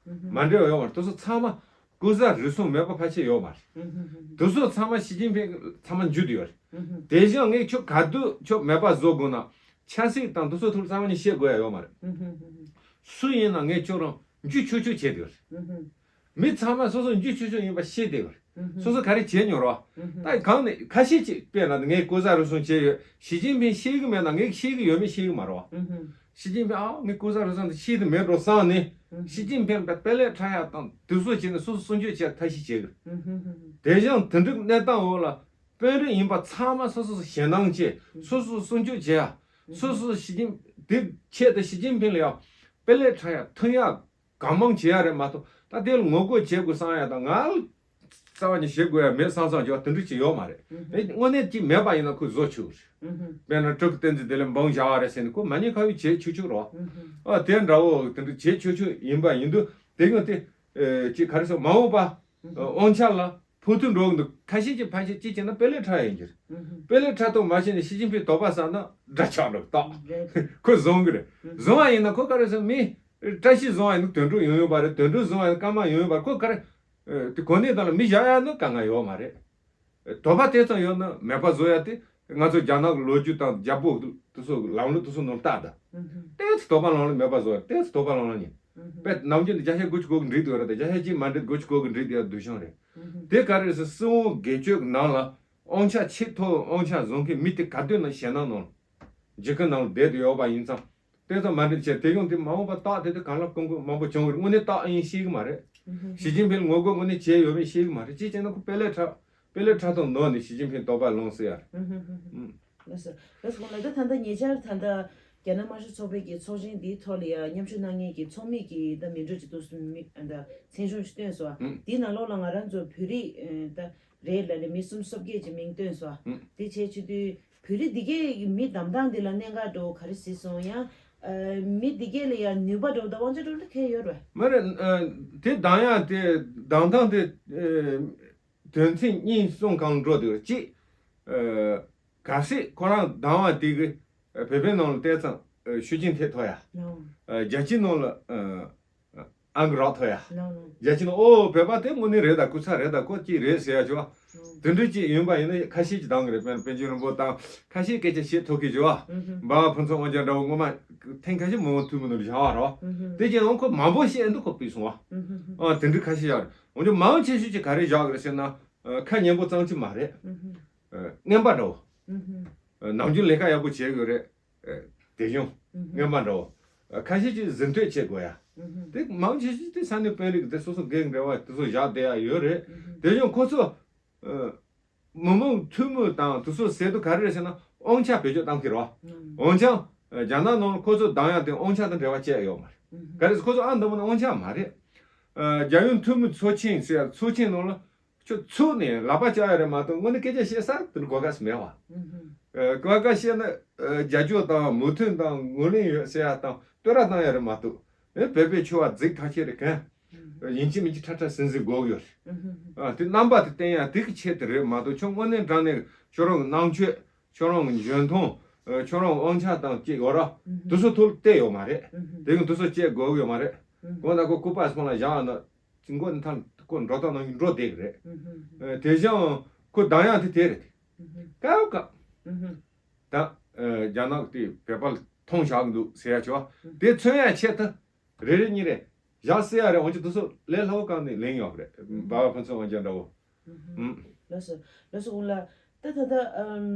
མ་འདྲེས་པ་ཡོད་མ་རེད། དེ་ཚོ་ཚང་མ་ལྐོག་ཟ་རུལ་སུངས་མེད་པ་ཕལ་ཆེར་ཡོད་མ་རེད། དེ་ཚོ་ཚང་མ་ཞི་ཅིན་ཕིང་ཚང་མ་འཇུ་བསྡད་ཡོད་རེད། དེ་བཞིན་ངས་ཁྱོད་ག་དུས་ཁྱོད་མེད་པ་བཟོ་དགོས་ན་ཆབ་སྲིད་དང་དེ་ཚོ་ཐོག་ཚང་མ་ནས་བཤད་དགོས་ཡ་ཡོད་མ་རེད། སུ་ཡིན་ན་ངས་ཁྱོད་རང་འཇུ་ཆོག་ཆོག་བྱས་བསྡད་ཡོད་རེད། མི་ཚང་མ་སོ་སོ་འཇུ་ཆོག་ཆོག་ཡིན་པ་ཤེས་བསྡད་ཡོད་རེད། སོ་སོ་ག་རེ་བྱས་མྱོང་རོགས། ད་གང་ནས་ཁ་ཤས་ཅིག་དཔེར་ན་ངས་ལྐོག་ཟ་རུལ་སུངས་བྱས་ཡོད། ཞི་ཅིན་ཕིང་ཤེས་ཀྱི་མེད་ན་ངས་ཤེས་ཀྱི་ཡོད་མེད་ཤེས་ཀྱི་མ་རེད་བ། ཞི་ཅིན་ཕིང་ཨ་ངས་ལྐོག་ཟ་རུལ་སུངས་དེ་ཤེས་ཀྱི་མེད་འགྲོ་བསམ་ནས་ཞི་ཅིན་ཕིང་དཔེ་ལས་ཁྲ་ཡག་དང་དུས་ཚོད་བྱས་ནས་སོ་སོ་སྲུང་སྐྱོབ་བྱས་ཐབས་ཤེས་བྱེད་ཀྱི། དེ་བཞིན་དེ་འདྲའི་གནས་སྟངས་འོག་ལ་དཔོན་རིགས་ཡིན་པ་ཚང་མ་སོ་སོ་སོ་ཞེད་སྣང་བྱས་སོ་སོ་སྲུང་སྐྱོབ་བྱེད་ཡ། སོ་སོ་ཞི་ཅིན་དེ་ཆེད་དུ་ཞི་ཅིན་ཕིང་ལ་ཡང་དཔེ་ལས་ཁྲ་ཡག་མཐུན་ཡག་གང་མང་བྱེད་ཡ་རེད་མ་གཏོགས་ད་དེ་ལ་ངོ་རྒོལ་བྱེད་དགོས་བསམ་ཡ་དང་ང་ལ་རྩ་བ་ནས་བྱེད་དགོས་ཡ་མེད་བསམ་བསམ་བྱས་པ་དེ་འདྲ་ཅིག་ཡོད་མ་རེད། ཨེ་དངོས་གནས་ཅིག་མེད་པ་ཡིན་ན་ཁོས་བཟོ་ཆོག་རེད། དཔེར་ན་ཀྲུག་བསྟན་འཛིན་དེ་ལས་འབངས་བཞག་པ་རེད་ཟེར་ནས་ཁོ་མ་ཉེས་ཁ་གཡོགས་བྱེད་ཆོག་ཆོག་རོགས། ཨ་དེ་འདྲ་བོ་དེ་འདྲ་བྱེད་ཆོག་ཆོག་ཡིན་པ་ཡིན་དུས་དེ་གང་དེ་ཅིག་ག་རེ་ཟེར་མ་འོངས་པ་དབང་ཆ་ལ་ཕོག་ཐུག་འགྲོ་གི་འདུག་ཁ་ཤས་ཀྱིས་ཕལ་ཆེར་ཅིག་བྱས་ན་དཔེ་ལས་ཁྲ་ཡིན་གྱི་རེད། དཔེ་ལས་ཁྲ་ཐོག་མ་ཤེས་ནས་ཞི་ཅིན་ཕིང་དོགས་པ་ཟ་ན་དགྲ་ཆགས་འགྲོ་གི་རྟགས། ཁོས་བཟུང་གི་རེད། བཟུང་བ་ཡིན་ན་ཁོ་ག་རེ་ཟེར་མི་བཀྲ་ཤིས་བཟུང་བ་ཡིན་ན་དོན་གྲུབ་ཡོང་ཡོད་པ་རེད། དོན་གྲུབ་བཟུང་བ་ཡིན་ན་ཀརྨ་ཡོང་ཡོད་པ་རེད། ཁོ་ག་རེ། དེ་གོ་གནས་དང་ལ་མི་བཞག་ཡ་ནི་དཀའ་ངལ་ཡོད་མ་རེད། དོགས་པ་དེ་ཙམ་ཡོད་ན་མེད་པ་བཟོ་ཡ་དེ་ང་ཚོ་རྒྱ་ནག་གི་ལོ་རྒྱུས་དང་རྒྱལ་པོ་དེ་ཚོ་ལམ་ལུགས་དེ་ཚོ་ནང་ལྟ་ད། ཏོག་ཙམ་དོགས་པ་ལངས་ལ་མེད་པ་བཟོ་ཡ། ཏོག་ཙམ་དོགས་པ་ལངས་ལ་ཉན། དཔེ་ནམ་རྒྱུན་དུ་བརྒྱ་ཆ་དགུ་བཅུ་གོ་གི་འགྲིག་འདུག་རེད་ད། བརྒྱ་ཆ་གཅིག་མ་འགྲིག་དགུ་བཅུ་གོ་གི་འགྲིག་དེ་ཡ་དུ་ཤོང་རེད། དེ་ག་རེ་ཟེར་སྲིད་དབང་སྒེར་གཅོད་ཀྱི་ནང་ལ་དབང་ཆ་ཆེས་མཐོ་བའི་དབང་ཆ་བཟུང་མཁན་མི་དེ་ག་དུས་ན་ཞེད་སྣང་ནང་འཇིགས་སྐུལ་ནང་ལ་བསྡད་དུ་ཡོད་པ་ཡིན་ཙང་། དེ་ཚོ་མ་འགྲིག་བྱས་དེ་ཡོང་དུས་མ་འོངས་པ་རྟགས་དེ་དུས་གང་ལ་ཀུན་ཀུན་མང་པོ་བྱུང་བ་རེད། དངོས་གནས་རྟགས་ཡིན་ཤེས་ཀྱི་མ་རེད། ཞི་ཅིན་ཕིང་ངོ་རྒོལ་དངོས་གནས་བྱས་ཡོད་མེད་ཤེས་ཀྱི་མ་རེད། ཅིའི་ཕྱིར་ན་ཁོ་དཔེ་ལས་ཁྲ་དཔེ་ལས་ཁྲ་ཐོག་ནོར་ནས་ཞི་ཅིན་ཕིང་དོགས་པ་ལངས་སྲིད་ཡ་རེད། ལགས་སོ། ལགས་སོ། ཁོང་ལ་ད་ད་ལྟ་ཉེ་ཆར་ད་ལྟ་རྒྱ་ནག་དམར་ཤོག་ཚོགས་པའི་གི་ཚོགས་ཆེན་འདིའི་ཐོག་ལ་ཡ་མཉམ་ཞུགས་གནང་མཁན་གྱི་ཚོགས་མི་གི་ད་མི་འགྲོ་ཅིག་འདུག་སེ་མི་ད་མཚན་གཞུང་ཅིག་བཏོན་སོང་། འདིའི་ནང་ལོགས་ལ་ང་རང་ཚོ་བོད་རིགས་ད་རེད་ལབ་ནས་མི་སུམ་སོ་བརྒྱད་ཅིག་མིང་བཏོན་སོང་། དེ་བྱས་བྱེད་དུས་བོད་རིགས་འདི་གས་ཀྱི་མི་གདམ་སྟངས་འདི་ལ་གནད་འགག་འགྲོ་ག་རེ་གཟིགས་སོང་། ཡང་མི་འདི་གས་ལ་ཡང་ནུས་པ་འགྲོ་ད་དབང་ཆ་འགྲོ་ད་གས་ཡོད་རེད། མ་རེད། དེ་གདམ་ཡ་དེ་གདམ་སྟངས་དེ་དོན་ཚན་གཉིས་གསུམ་སྒང་འགྲོ་འདུག་གཅིག་གལ་སྲིད་ཁོ་རང་གདམ་བ་དེ་གི་བོད་པའི་ནང་ལ་བལྟས་ཙང་ཤུགས་རྐྱེན་ཐེབས་ཐུབ་ཡ། རྒྱལ་སྤྱིའི་ནང་ལ་ཨང་རག་ཐུབ་ཡ། རྒྱལ་སྤྱིའི་ནང་ཨོ་བོད་པ་དེ་དངོས་གནས་རེད་ད། སྐུ་ཚ་རེད་ད། ཁོ་ཅིག་རེད་ཟེར་ཡ་ཅིག་བ། དེ་འདྲ་ཅིག་ཡིན་པ་ཡིན་ན་ཁ་ཤས་ཅིག་གདམ་གི་རེད། དཔེར་ན་པཎ་ཆེན་རིན་པོ་ཆེ་ཁ་ཤས་སྐད་ཆ་བཤད་ཐུབ་གི་ཅིག་བ། འབའ་བ་ཕུན་ཚོགས་དབང་རྒྱལ་འདྲ་བོ་སྔོན་མ་ཐེངས་ཁ་ཤས་མང་པོ་ཐུག་མི་འདུག་བཞག་བ་རོ། དེ་ཅིག་ཡང་ཁོ་མང་པོ་བཤད་འདུག་ཁོ་ཕུད་སོང་བ། ཨ་དེ་འདྲ་ཁ་ཤས་བཞག་རེད། འོན་ཀྱང་མང་ཆེ་ཤོས་ཅིག་ག་རེ་བཞག་གི་རེད་ཟེར་ན་ཁ་སྙན་པོ་ཙམ་ཅིག་མ་རེད། རྔན་པ་འདྲ་བོ། ནམ་རྒྱུན་ལས་ཀ་ཡག་པོ་བྱེད་དགོས་རེད། དེ་བྱུང་། སྔོན་མ་འདྲ་བོ། ཁ་ཤས་ཀྱིས་ཟིན་ཐོས་བྱེད་དགོས་ཡ། དེ་མང་ཆེ་ཤོས་དེ་ས་གནས་དཔོན་རིགས་དེ་སོ་སོ་འགན་འགྲེལ་བ་དེ་ཚོ་བཞག་བསྡད་ཡ་ཡོད་རེད། དེ་བྱུང་ཁོ་ཚོ། མི་མང་འཐུས་མི་དང་དེ་ཚོ་ཟེར་དུས་ག་རེ་རེད་ཟེར་ན་དབང་ཆ་བེད་སྤྱོད་གཏང་གི་རེད་བ། འོན་ཀྱང་། རྒྱ་ནག་ནང་ལ་ཁོ་ཚོ་སྡང་ཡ་དེ་དབང་ཆ་དང་འབྲེལ་བ་བཅད་ཡོད་མ་རེད། ག་རེ་ཟེར་ཁོ་ཚོ་ཨ་འདི་མོ་ནི་དབང་ཆ་མ་རེད། རྒྱལ་ཡོངས་འཐུས་མི་ཚོགས་ཆེན་ཟེར་ཚོགས་ཆེན་ནང་ལ་ཁྱོད་ཚུགས་ནས་ལག་པ་བཅག་ཡ་རེད་མ་གཏོགས་དངོས་གནས་སྐད་ཆ་བཤད་ས་དེ་གོ་སྐབས་མེད་བ། གོ་སྐབས་བཤད་ན་རྒྱབ་སྐྱོར་དང་མོས་མཐུན་དང་ངོས་ལེན་ཡོད་ཟེར་ཡ་དང་བསྟོད་ར་བཏང་ཡ་རེད་མ་གཏོགས་ཨེ་བོད་པའི་ཆོལ་བ་རྫིག་ཐག་ཆོད་རེད་གན། ཡིན་གཅིག་མིན་གཅིག་ཁྲ་ཁྲ་ཟིང་ཟིང་དགོས་ཡོད་རེད། དེ་རྣམ་པ་དེ་བསྟན་ཡ་དེ་གི་ཆེད་དུ་རེད་མ་གཏོགས་ཁྱོད་དངོས་གནས་དྲང་གནས་ཁྱོད་རང་གི་རྣམ་དཔྱོད། ཁྱོད་རང་གི་འཇོན་ཐང་། ཨ། ཁྱོད་རང་དབང་ཆ་དང་བཅས་ཡོད་ར། ཨུ་ཧུམ། དེ་ཚོ་ཐོག་ལ་བལྟས་ཡོད་མ་རེད། ཨུ་ཧུམ། དེ་གི་དེ་ཚོ་བྱེད་དགོས་ཀྱི་ཡོད་མ་རེད། ཨུ་ཧུམ། དགོངས་ན་ཁོ་སྐུ་པར་སོང་ལ་བཞག་ན་ཅི་མགོ་ནི་ཐང་ཁོ་འགྲོ་སྟངས་ནང་བཞིན་འགྲོ་བསྡད་ཀྱི་རེད། ཨུ་ཧུམ། ཨ། དེ་བཞིན་ཁོ་སྡང་ཡག་དེ་དེ་རེད། ཨུ་ཧུམ། སྐབས་སྐབས། ཨུ་ཧུམ། ད། ཨ། རྒྱ་ནག་དེ་བོད་པ་ལ་མཐོང་བཞག་འདུག་ཟེར་ཡ་བྱས་པ། ཨུ་ཧུམ། དེ་མཚོན་ཡ་ཆེད་དུ། རེ་རེ་གཉིས་རེ། བཞག་སྲིད་ཡ་རེད། འོན་ཀྱང་དེ་ཚོ་ལས་སླ་བོ་གང་ནས་ལེན་ཡོད་རེད། ཨུ་ཧུམ། སྦ་བ་ཕུན་ཚོགས་དབང་རྒྱལ་འདྲ་བོ། ཨུ་ཧུམ། ཨུམ། ལགས་སོ། ལགས་སོ། ཨུ་ལ། ད་ད་ལྟ་ཨམ།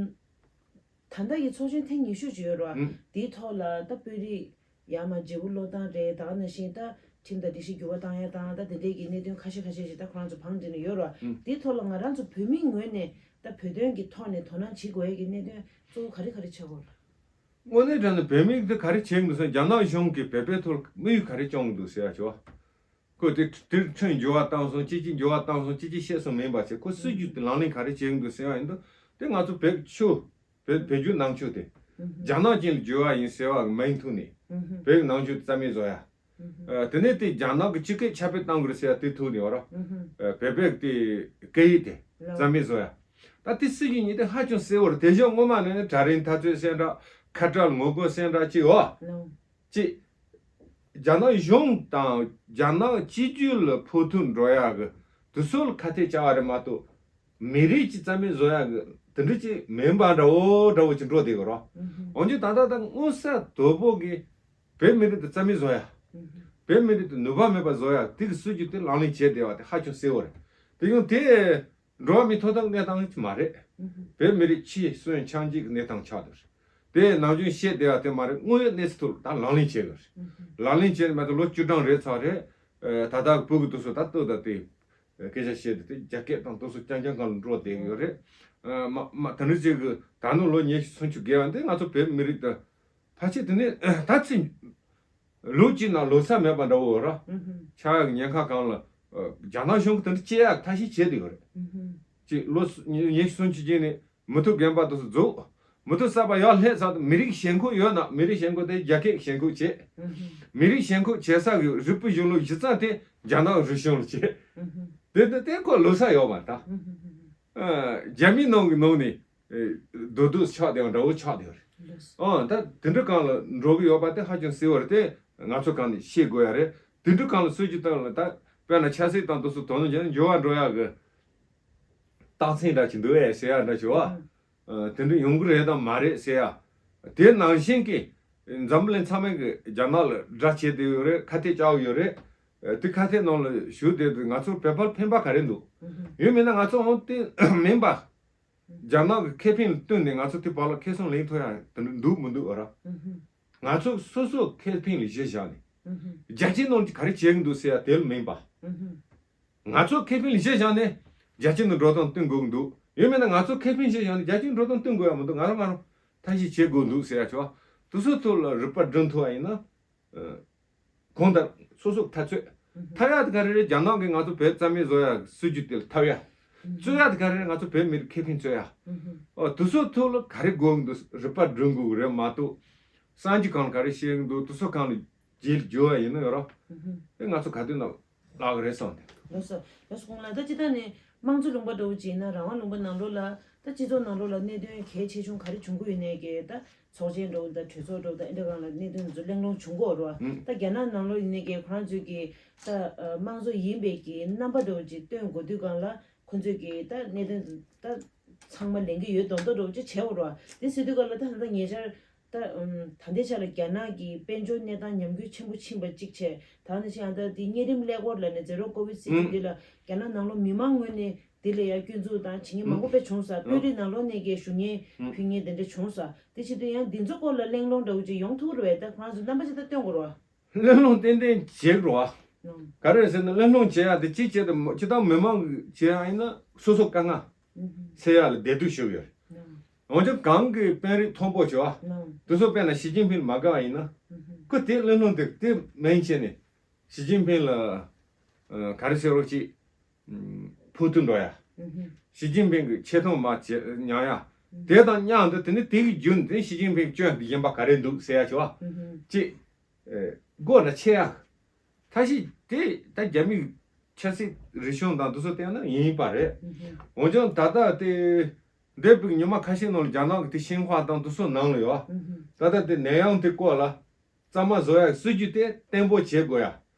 ད་ལྟ་ཡི་ཚོགས་ཆེན་ཐེངས་ཉི་ཤུ་ཅིག་ཡོད་རེད་བ། ཨུམ། དེའི་ཐོག་ལ་ད་དཔོན་རིགས་ཡར་མར་བརྗེ་པོ་བློས་བཏང་རེད། ད་ག་ནང་བཞིན་ད་ཁྲིམས་དང་སྒྲིག་གཞི་འགྱུར་བ་བཏང་ཡ་དང་ད་དེ་འདྲས་ཀྱི་གནད་དོན་ཁ་ཤས་ཁ་ཤས་ཤིག་ད་ཁོ་རང་ཚོ་བང་བསྒྲིགས་ནས་ཡོད་རེད་བ། ཨུམ། དེའི་ཐོག་ལ་ང་རང་ཚོ་བོད་མིའི་ངོས་ནས་ད་བོད་དོན་གྱི་ཐོག་ནས་དོ་སྣང་བྱེད་དགོས་ཡ་གི་གནད་དོན་གཙོ་བོ་ག་རེ་ག་རེ་ཆགས་ཀྱི་ཡོད་རེད། དངོས་གནས་དྲང་གནས་བོད་མི་དེ་ག་རེ་བྱེད་ཀྱི་འདུག་ཟེར་ན་རྒྱ་ནག་གཞུང་གིས་བོད་པའི་ཐོག་དམིགས་ཡུལ་ག་རེ་བཅངས་ཀྱི་འདུག་ཟེར་ཡ་ཆོག་ཁོས་དེ་དེར་ཁྲིམས་འགྱུར་བ་བཏང་སོང་། ཅི་ཅི་འགྱུར་བ་བཏང་སོང་། ཅི་ཅི་བཤད་སོང་མིན་པ་བྱས་ཁོ་སྲིད་ཇུས་དེ་ལག་ལེན་ག་རེ་བྱེད་ཀྱི་འདུག་ཟེར་བ་ཡིན་དུས་དེ་ང་ཚོ་བོད་ཆོས་བོད་བོད་བརྒྱུད་ནང་ཆོས་དེ་རྒྱ་ནག་ཅན་ལ་འགྱུར་བ་ཡིན་ཟེར་བ་མིང་ཐོག་ནས་བོད་ནང་ཆོས་དེ་རྩ་མེད་བཟོ་ཡ། ཨ། དེ་ནས་དེ་རྒྱ་ནག་གི་སྤྱི་སྐད་ཁྱབ་སྤེལ་གཏང་དགོས་རེད་ཟེར་ཡ་དེ་ཐུག་ནས་བ་ར། ཨ། བོད་པའི་དེ་སྐད་ཡིག་དེ་རྩ་མེད་བཟོ་ཡ། ད་དེ་སྲིད་ཇུས་གཉིས་དེ་ཧ་ཅང་གསལ་བོ་རེད། དེ་བཞིན་སྔོན་མ་ནས་ནི་གྲལ་རིམ་འཐབ་རྩོད་ཟེར་འདྲ། ཁ་བྲལ་ངོ་རྒོལ་ཟེར་འདྲ་ཅིག་ཡོད། ཅིག་རྒྱ་ནག་གཞུང་དང་རྒྱ་ནག་སྤྱི་རྒྱུད་ལ་ཕོག་ཐུག་འགྲོ་ཡ་གི་དེ་ཚོ་ལ་ཁ་གཏད་བཅག་པ་རེད་མ་གཏོགས། མི་རིགས་ཀྱི་རྩ་མེད་བཟོ་ཡ་གི་དེ་འདྲ་ཅིག་མིན་པ་འདྲ་བོ་འདྲ་བོ་ཅིག་འགྲོ་བསྡད་ཀྱི་རོ། ཨུ་ཧུམ། འོན་ཀྱང་ད་ལྟ་ད་མངོན་གསལ་དོད་པོ་གི་བོད་མི་རིགས་དེ་རྩ་མེད་བཟོ་ཡ། ཨུ་ཧུམ། བོད་མི་རིགས་དེ་ནུས་པ་མེད་པ་བཟོ་ཡ་དེ་གི་སྲིད་ཇུས་དེ་ལག་ལེན་བྱས་བསྡད་པ་དེ་ཧ་ཅང་གསལ་བོ་རེད། དེ་ཡང་དེ་འགྲོ་བ་མིའི་ཐོབ་ཐང་གི་གནས་སྟངས་ཅིག་མ་རེད། ཨུ་ཧུམ། བོད་མི་རིགས་ཆེས་གསོན་ཆགས་འཇིག་གི་གནས་སྟངས་ཆགས་བསྡད་རེད། དེ་ནམ་རྒྱུན་བཤད་བསྡད་པ་དེ་མ་རེད། དངོས་ཡོད་གནས་ཚུལ་ཐོག་ལ་ད་ལག་ལེན་བྱས་དགོས་རེད། ཨུ་ཧུམ། ལག་ལེན་བྱས་ནས་མ་གཏོགས་ལོ་བཅུ་གྲངས་རེད་ཚར་རེད། ཨ། ད་ལྟ་བོད་ཀྱི་དེ་ཚོ་ད་ལྟོས་ད་དེ། སྐད་ཆ་བཤད་དེ་དེ་རྒྱ་སྐད་དང་དེ་ཚོ་རྐྱང་རྐྱང་སྒང་ལ་འགྲོ་བསྡད་ཡོད་རེད། ཨ། མ་མ་ད་ནི་ཅིག་གི་ད་ནི་ལོ་ཉི་ཤུ་སུམ་ཅུ་བརྒལ་བ་འདི་ང་ཚོ་བོད་མི་རིགས་དང་ཕལ་ཆེར་དེ་ནས་ད་ཚིག་ལོ་གཅིག་ནང་ལོ་ཚད་མེད་པ་འདྲ་བོ་ར། ཨུ་ཧུམ། ཆགས་ཡག་ཉེན་ཁ་སྒང་ལ། ཨ། རྒྱ་ནག་གཞུང་གི་དེ་འདྲ་བྱེད་ཡག་ཐབས་ཤེས་བྱས་བསྡད་ཡོད་རེད། ཨུ་ཧུམ། ཅིག་ལོ་ཉི་ཉི་ཤུ་སུམ་ཅུ་རྗེས་ནས་མུ་མཐུད་རྒན་པ་དེ་ཚོ་འཛུགས། མུ་མཐུད་གསར་པ་ཡར་སླེབས་ཚར་དུས་མི་རིགས་ཞེན་ཁོག་ཡོད་ན་མི་རིགས་ཞེན་ཁོག་དེ་རྒྱ་སྐད་ཞེན་ཁོག་བྱེད། ཨུ་ཧུམ། མི་རིགས་ཞེན་ཁོག་བྱེད་ས་གི་རིག་པའི་གཞུང་ལུགས་གཞི་རྩ་དེ་རྒྱ་ནག་རིག་གཞུང་ལ་བྱེད། ཨུ་ཧུམ། དེ་དེ་དེ་ཁོ་ལོ་ས་ཡོད་མ་རེད་ད། ཨུ་ཧུམ། ཨ། རྒྱ་མིའི་ནང་གི་ནང་ནས། ཨེ། རྡོག་རྡོག་ཆགས་བསྡད་པ་འདྲ་བོ་ཆགས་བསྡད་པ་རེད། ལགས་སོ། ཨང་། ད་དེ་འདྲ་སྒང་ལ་འགྲོ་གི་ཡོད་པ་དེ་ཧ་ཅང་གསལ་བོ་རེད། དེ་ང་ཚོ་གང་ནས་ཤེས་དགོས་ཡ་རེད། དེ་འདྲ་སྒང་ལ་སྲིད་ཇུས་སྟེང་ལ་ད་དཔེར་ན་ཆབ་སྲིད་དང་དེ་ཚོ་དོ་སྣང་བྱས་ན་འགྱུར་བ་འགྲོ་ཡ་གི་རྟགས་མཚན་འདྲ་ཅིག་འདུག་ཨེ་ཟེར་ཡ་འདྲ་ཅིག་བ། ཨང་། ཨ། དེ་འདྲ་ཡོང་གི་རེད་དམ་མ་རེད་ཟེར་ཡ། དེ་ནང་བཞིན་གྱི་འཛམ་བུ་གླིང་ཚང་མས་གི་རྒྱ་ནག་ལ་དགྲ་བྱེད་བསྡད་ཡོད་རེད། ཁ་གཏད་བཅག་ཡོད་རེད། ཨ། དེ་ཁ་གཏད་ནང་ལ་ཞུགས་བསྡད་དུས་ང་ཚོར་བོད་པར་ཕན་པ་ག་རེ་འདུག་ཨུ་ཧུམ། ཡོད་མེད་ན་ང་ཚོ་འོང་དེ་མིན་པ། རྒྱ་ནག་གི་ཁེ་ཕན་ལ་བསྟུན་ནས་ང་ཚོ་དེ་བར་ལ་ཁེ་བཟང་ལེན་ཐུབ་ཡ་དེ་འདྲ་འདུག་མི་འདུག་ཨ་ར། ཨུ་ཧུམ། ང་ཚོ་སོ་སོ་ཁེ་ཕན་ལ་གཞི་བཞག་ནས། ཨུ་ཧུམ། རྒྱལ་སྤྱིའི་ནང་གི་ག་རེ་བྱེད་ཀྱི་འདུག་ཟེར་ཡ་དེ་ལ་མིན་པ། ཨུ་ཧུམ། ང་ཚོ་ཁེ་ཕན་ལ་གཞི་བཞག་ནས་རྒྱལ་སྤྱི་ནང་འགྲོ་སྟངས་བསྟུན་དགོས་ཀྱི་འདུག་ཡོད་མེད་ན་ང་ཚོ་ཁེ་ཕན་གཞི་བཞག་ནས་རྒྱལ་སྤྱི་འགྲོ་སྟངས་བསྟུན་དགོས་ཡ་མི་འདུག་ང་རང་ང་རང་ཐབས་ཤེས་བྱེད་དགོས་འདུག་ཟེར་ཡ་ཆོག་དེ་ཚོའི་ཐོག་ལ་རིག་པ་བསྒྲིམ་ཐུབ་པ་ཡིན་ན། ཨ། གང་ལྟར་སོ་སོ་འཐབ་རྩོད། ཨུ་ཧུམ། འཐབ་ཡག་དེ་ག་རེ་རེད། རྒྱ་ནག་གིས་ང་ཚོ་བོད་རྩ་མེད་བཟོ་ཡག་སྲིད་ཇུས་དེ་ལ་འཐབ་ཡག་ཨུ་ཧུམ། རྩོད་ཡག་དེ་ག་རེ་རེད། ང་ཚོ་བོད་མི་རིགས་ཁེ་ཕན་རྩོད་ཡག་ཨུ་ཧུམ། ཨོ་དེ་ཚོ་ཐོག་ལ་ག་རེ་དགོས་ཀྱི་འདུག་རིག་པ་སྒྲིམ་དགོས་ཀྱི་རེད་མ་གཏོགས། གསར་འགྱུར་སྒང་ལ་ག་རེ་བཤད་ཀྱི་འདུག་དེ་ཚོ་སྒང་ལ་རྗེས་ལ་འགྱུར་བ་ཡིན་ན་ཡོད་རོགས། ཨུ་ཧུམ། དེ་ང་ཚོ་ག་དུས་ན་ལག་གི་རེད་བསམ་སྟེ། ལགས་སོ། ལགས་སོ། ཁོང་ལ་ད་ཅི་ལྟར་ནས་དམངས་གཙོ་ལུང་པ་འདྲ་བོ་ཅིག་ཡིན་ན་རང་དབང་ལུང་པ་ནང་ལོགས་ལ་ད་སྤྱི་ཚོགས་ནང་ལོགས་ལ་གནད་དོན་གལ་ཆེ་ཆུང་ག་རེ་བྱུང་གི་ཡོད་ནའི་གི་ད། ཚོགས་ཆེན་འགྲོ་དང་གྲོས་ཚོགས་འགྲོ་དང་ཨེ་འདྲ་སྒང་ལ་གནད་དོན་ཚོ་གླེང་སློང་བྱུང་གི་ཡོད་རེད་བ། ཨུམ། ད་རྒྱ་ནག་ནང་ལོགས་ཡིན་ནའི་གི་ཁོ་རང་ཚོས་ཀྱི་ད་དམངས་གཙོ་ཡིན་པའི་གི་རྣམ་པ་འདྲ་བོ་ཅིག་སྟོན་དགོས་དུས་སྒང་ལ་ཁོ་ཚོས་ཀྱི་ད་གནད་དོན་ད་ཚང་མ་ལེན་གི་ཡོད་མདོག་མདོག་འདྲ་བོ་ཅིག་བྱས་ཡོད་རེད་བ། དེ་ཟེར་དུས་སྒང་ལ་ད་ད་ལྟ་ཉེ་ཆར་ད་ད་ལྟའི་ཆ་ལ་རྒྱ་ནག་གི་དཔལ་འབྱོར་གནས་སྟངས་ཉམས་རྒུད་ཆེན་པོ་ཕྱིན་པ་གཅིག་བྱས། ད་ནི་ཆ་ཡང་ད་དེ་གཉན་རིམས་ཀླད་ཀོར་ལབ་ནས་ཛེ་རོ་ཀོ་ཝིཌ་སི་ཊི་ཨུམ། འདི་ལ་རྒྱ་ནག་ནང་ལོགས་མི་མང་ངོས་ནས། དེ་ལ་ཡང་སྐྱོན་འཛུགས་དང་བྱེད་མཁན་མང་པོ་དཔེ་བྱུང་ས། དཔོན་རིགས་ནང་ལོགས་ནས་ཀྱི་ཞུ་མཁན་ཕུལ་མཁན་དེ་འདྲ་བྱུང་ས། དེ་བྱེད་དུས་ཡང་འདི་ཚོ་སྐོར་ལ་གླེང་སློང་འདྲ་བོ་ཅིག་ཡོང་ཐུབ་རེད་བས། ད་ཁོ་རང་ཚོ་རྣམ་པ་ཅིག་ད་སྟོན་དགོས་རེད་བ། གླེང་སློང་ཏན་ཏན་བྱེད་དགོས་རེད་བ། ག་རེ་ཟེར་ན་གླེང་སློང་བྱེད་ཡག་དེ་གཅིག་བྱས་ཏེ་སྤྱི་བཏང་མི་མང་གིས་བྱེད་ཡག་ཡིན་ན་སོ་སོ་དཀའ་ངལ་སེལ་ཡག་ལ་བདེ་སྡུག་ཞུགས་ཡོད་རེད། འོན་ཀྱང་གང་གི་དཔོན་རིགས་མཐོན་པོ་བྱེད་བ། དེ་ཚོ་དཔེར་ན་ཞི་ཅིན་ཕིང་མ་དགའ་བ་ཡིན་ན། ཁོ་དེ་གླེང་སློང་དེ་དེ་མིན་བྱས་ནས་ཞི་ཅིན་ཕིང་ལ་ག་རེ་ཟེར་རོགས་ཅིག་ཕུགས་ཐུག་འགྲོ་ཡ། ཞི་ཅིན་ཕིང་གི་ཆེ་མཐོང་མ་བྱེད་མྱོང་ཡ། དེ་དང་མཉམ་དུ་དེ་ནི་དེ་གི་རྒྱུན་དེ་ཞི་ཅིན་ཕིང་སྐྱོན་འདི་ཡིན་པ་ག་རེ་འདུག་ཟེར་ཡ་བྱེད་བ། ཅིག་སྒོ་ལ་ཆེ་ཡ། ཐ་ཤི་དེ་ད་རྒྱ་མིའི་ཆབ་སྲིད་རིག་གཞུང་དང་དེ་ཚོ་བལྟས་ན་ཡིན་པ་རེད། འོན་ཀྱང་ད་ལྟ་དེ་འདས་པའི་ཉི་མ་ཁ་ཤས་ནང་ལ་རྒྱ་ནག་གི་དེ་ཤིན་ཧྭ་དང་དེ་ཚོ་ནང་ལ་ཡོད། ད་ལྟ་དེ་ནད་ཡམས་དེ་སྐོར་ལ་གཙང་མ་བཟོ་ཡ་སྲིད་ཇུས་དེ་བརྟན་པོ་བྱེད་དགོས་ཡ།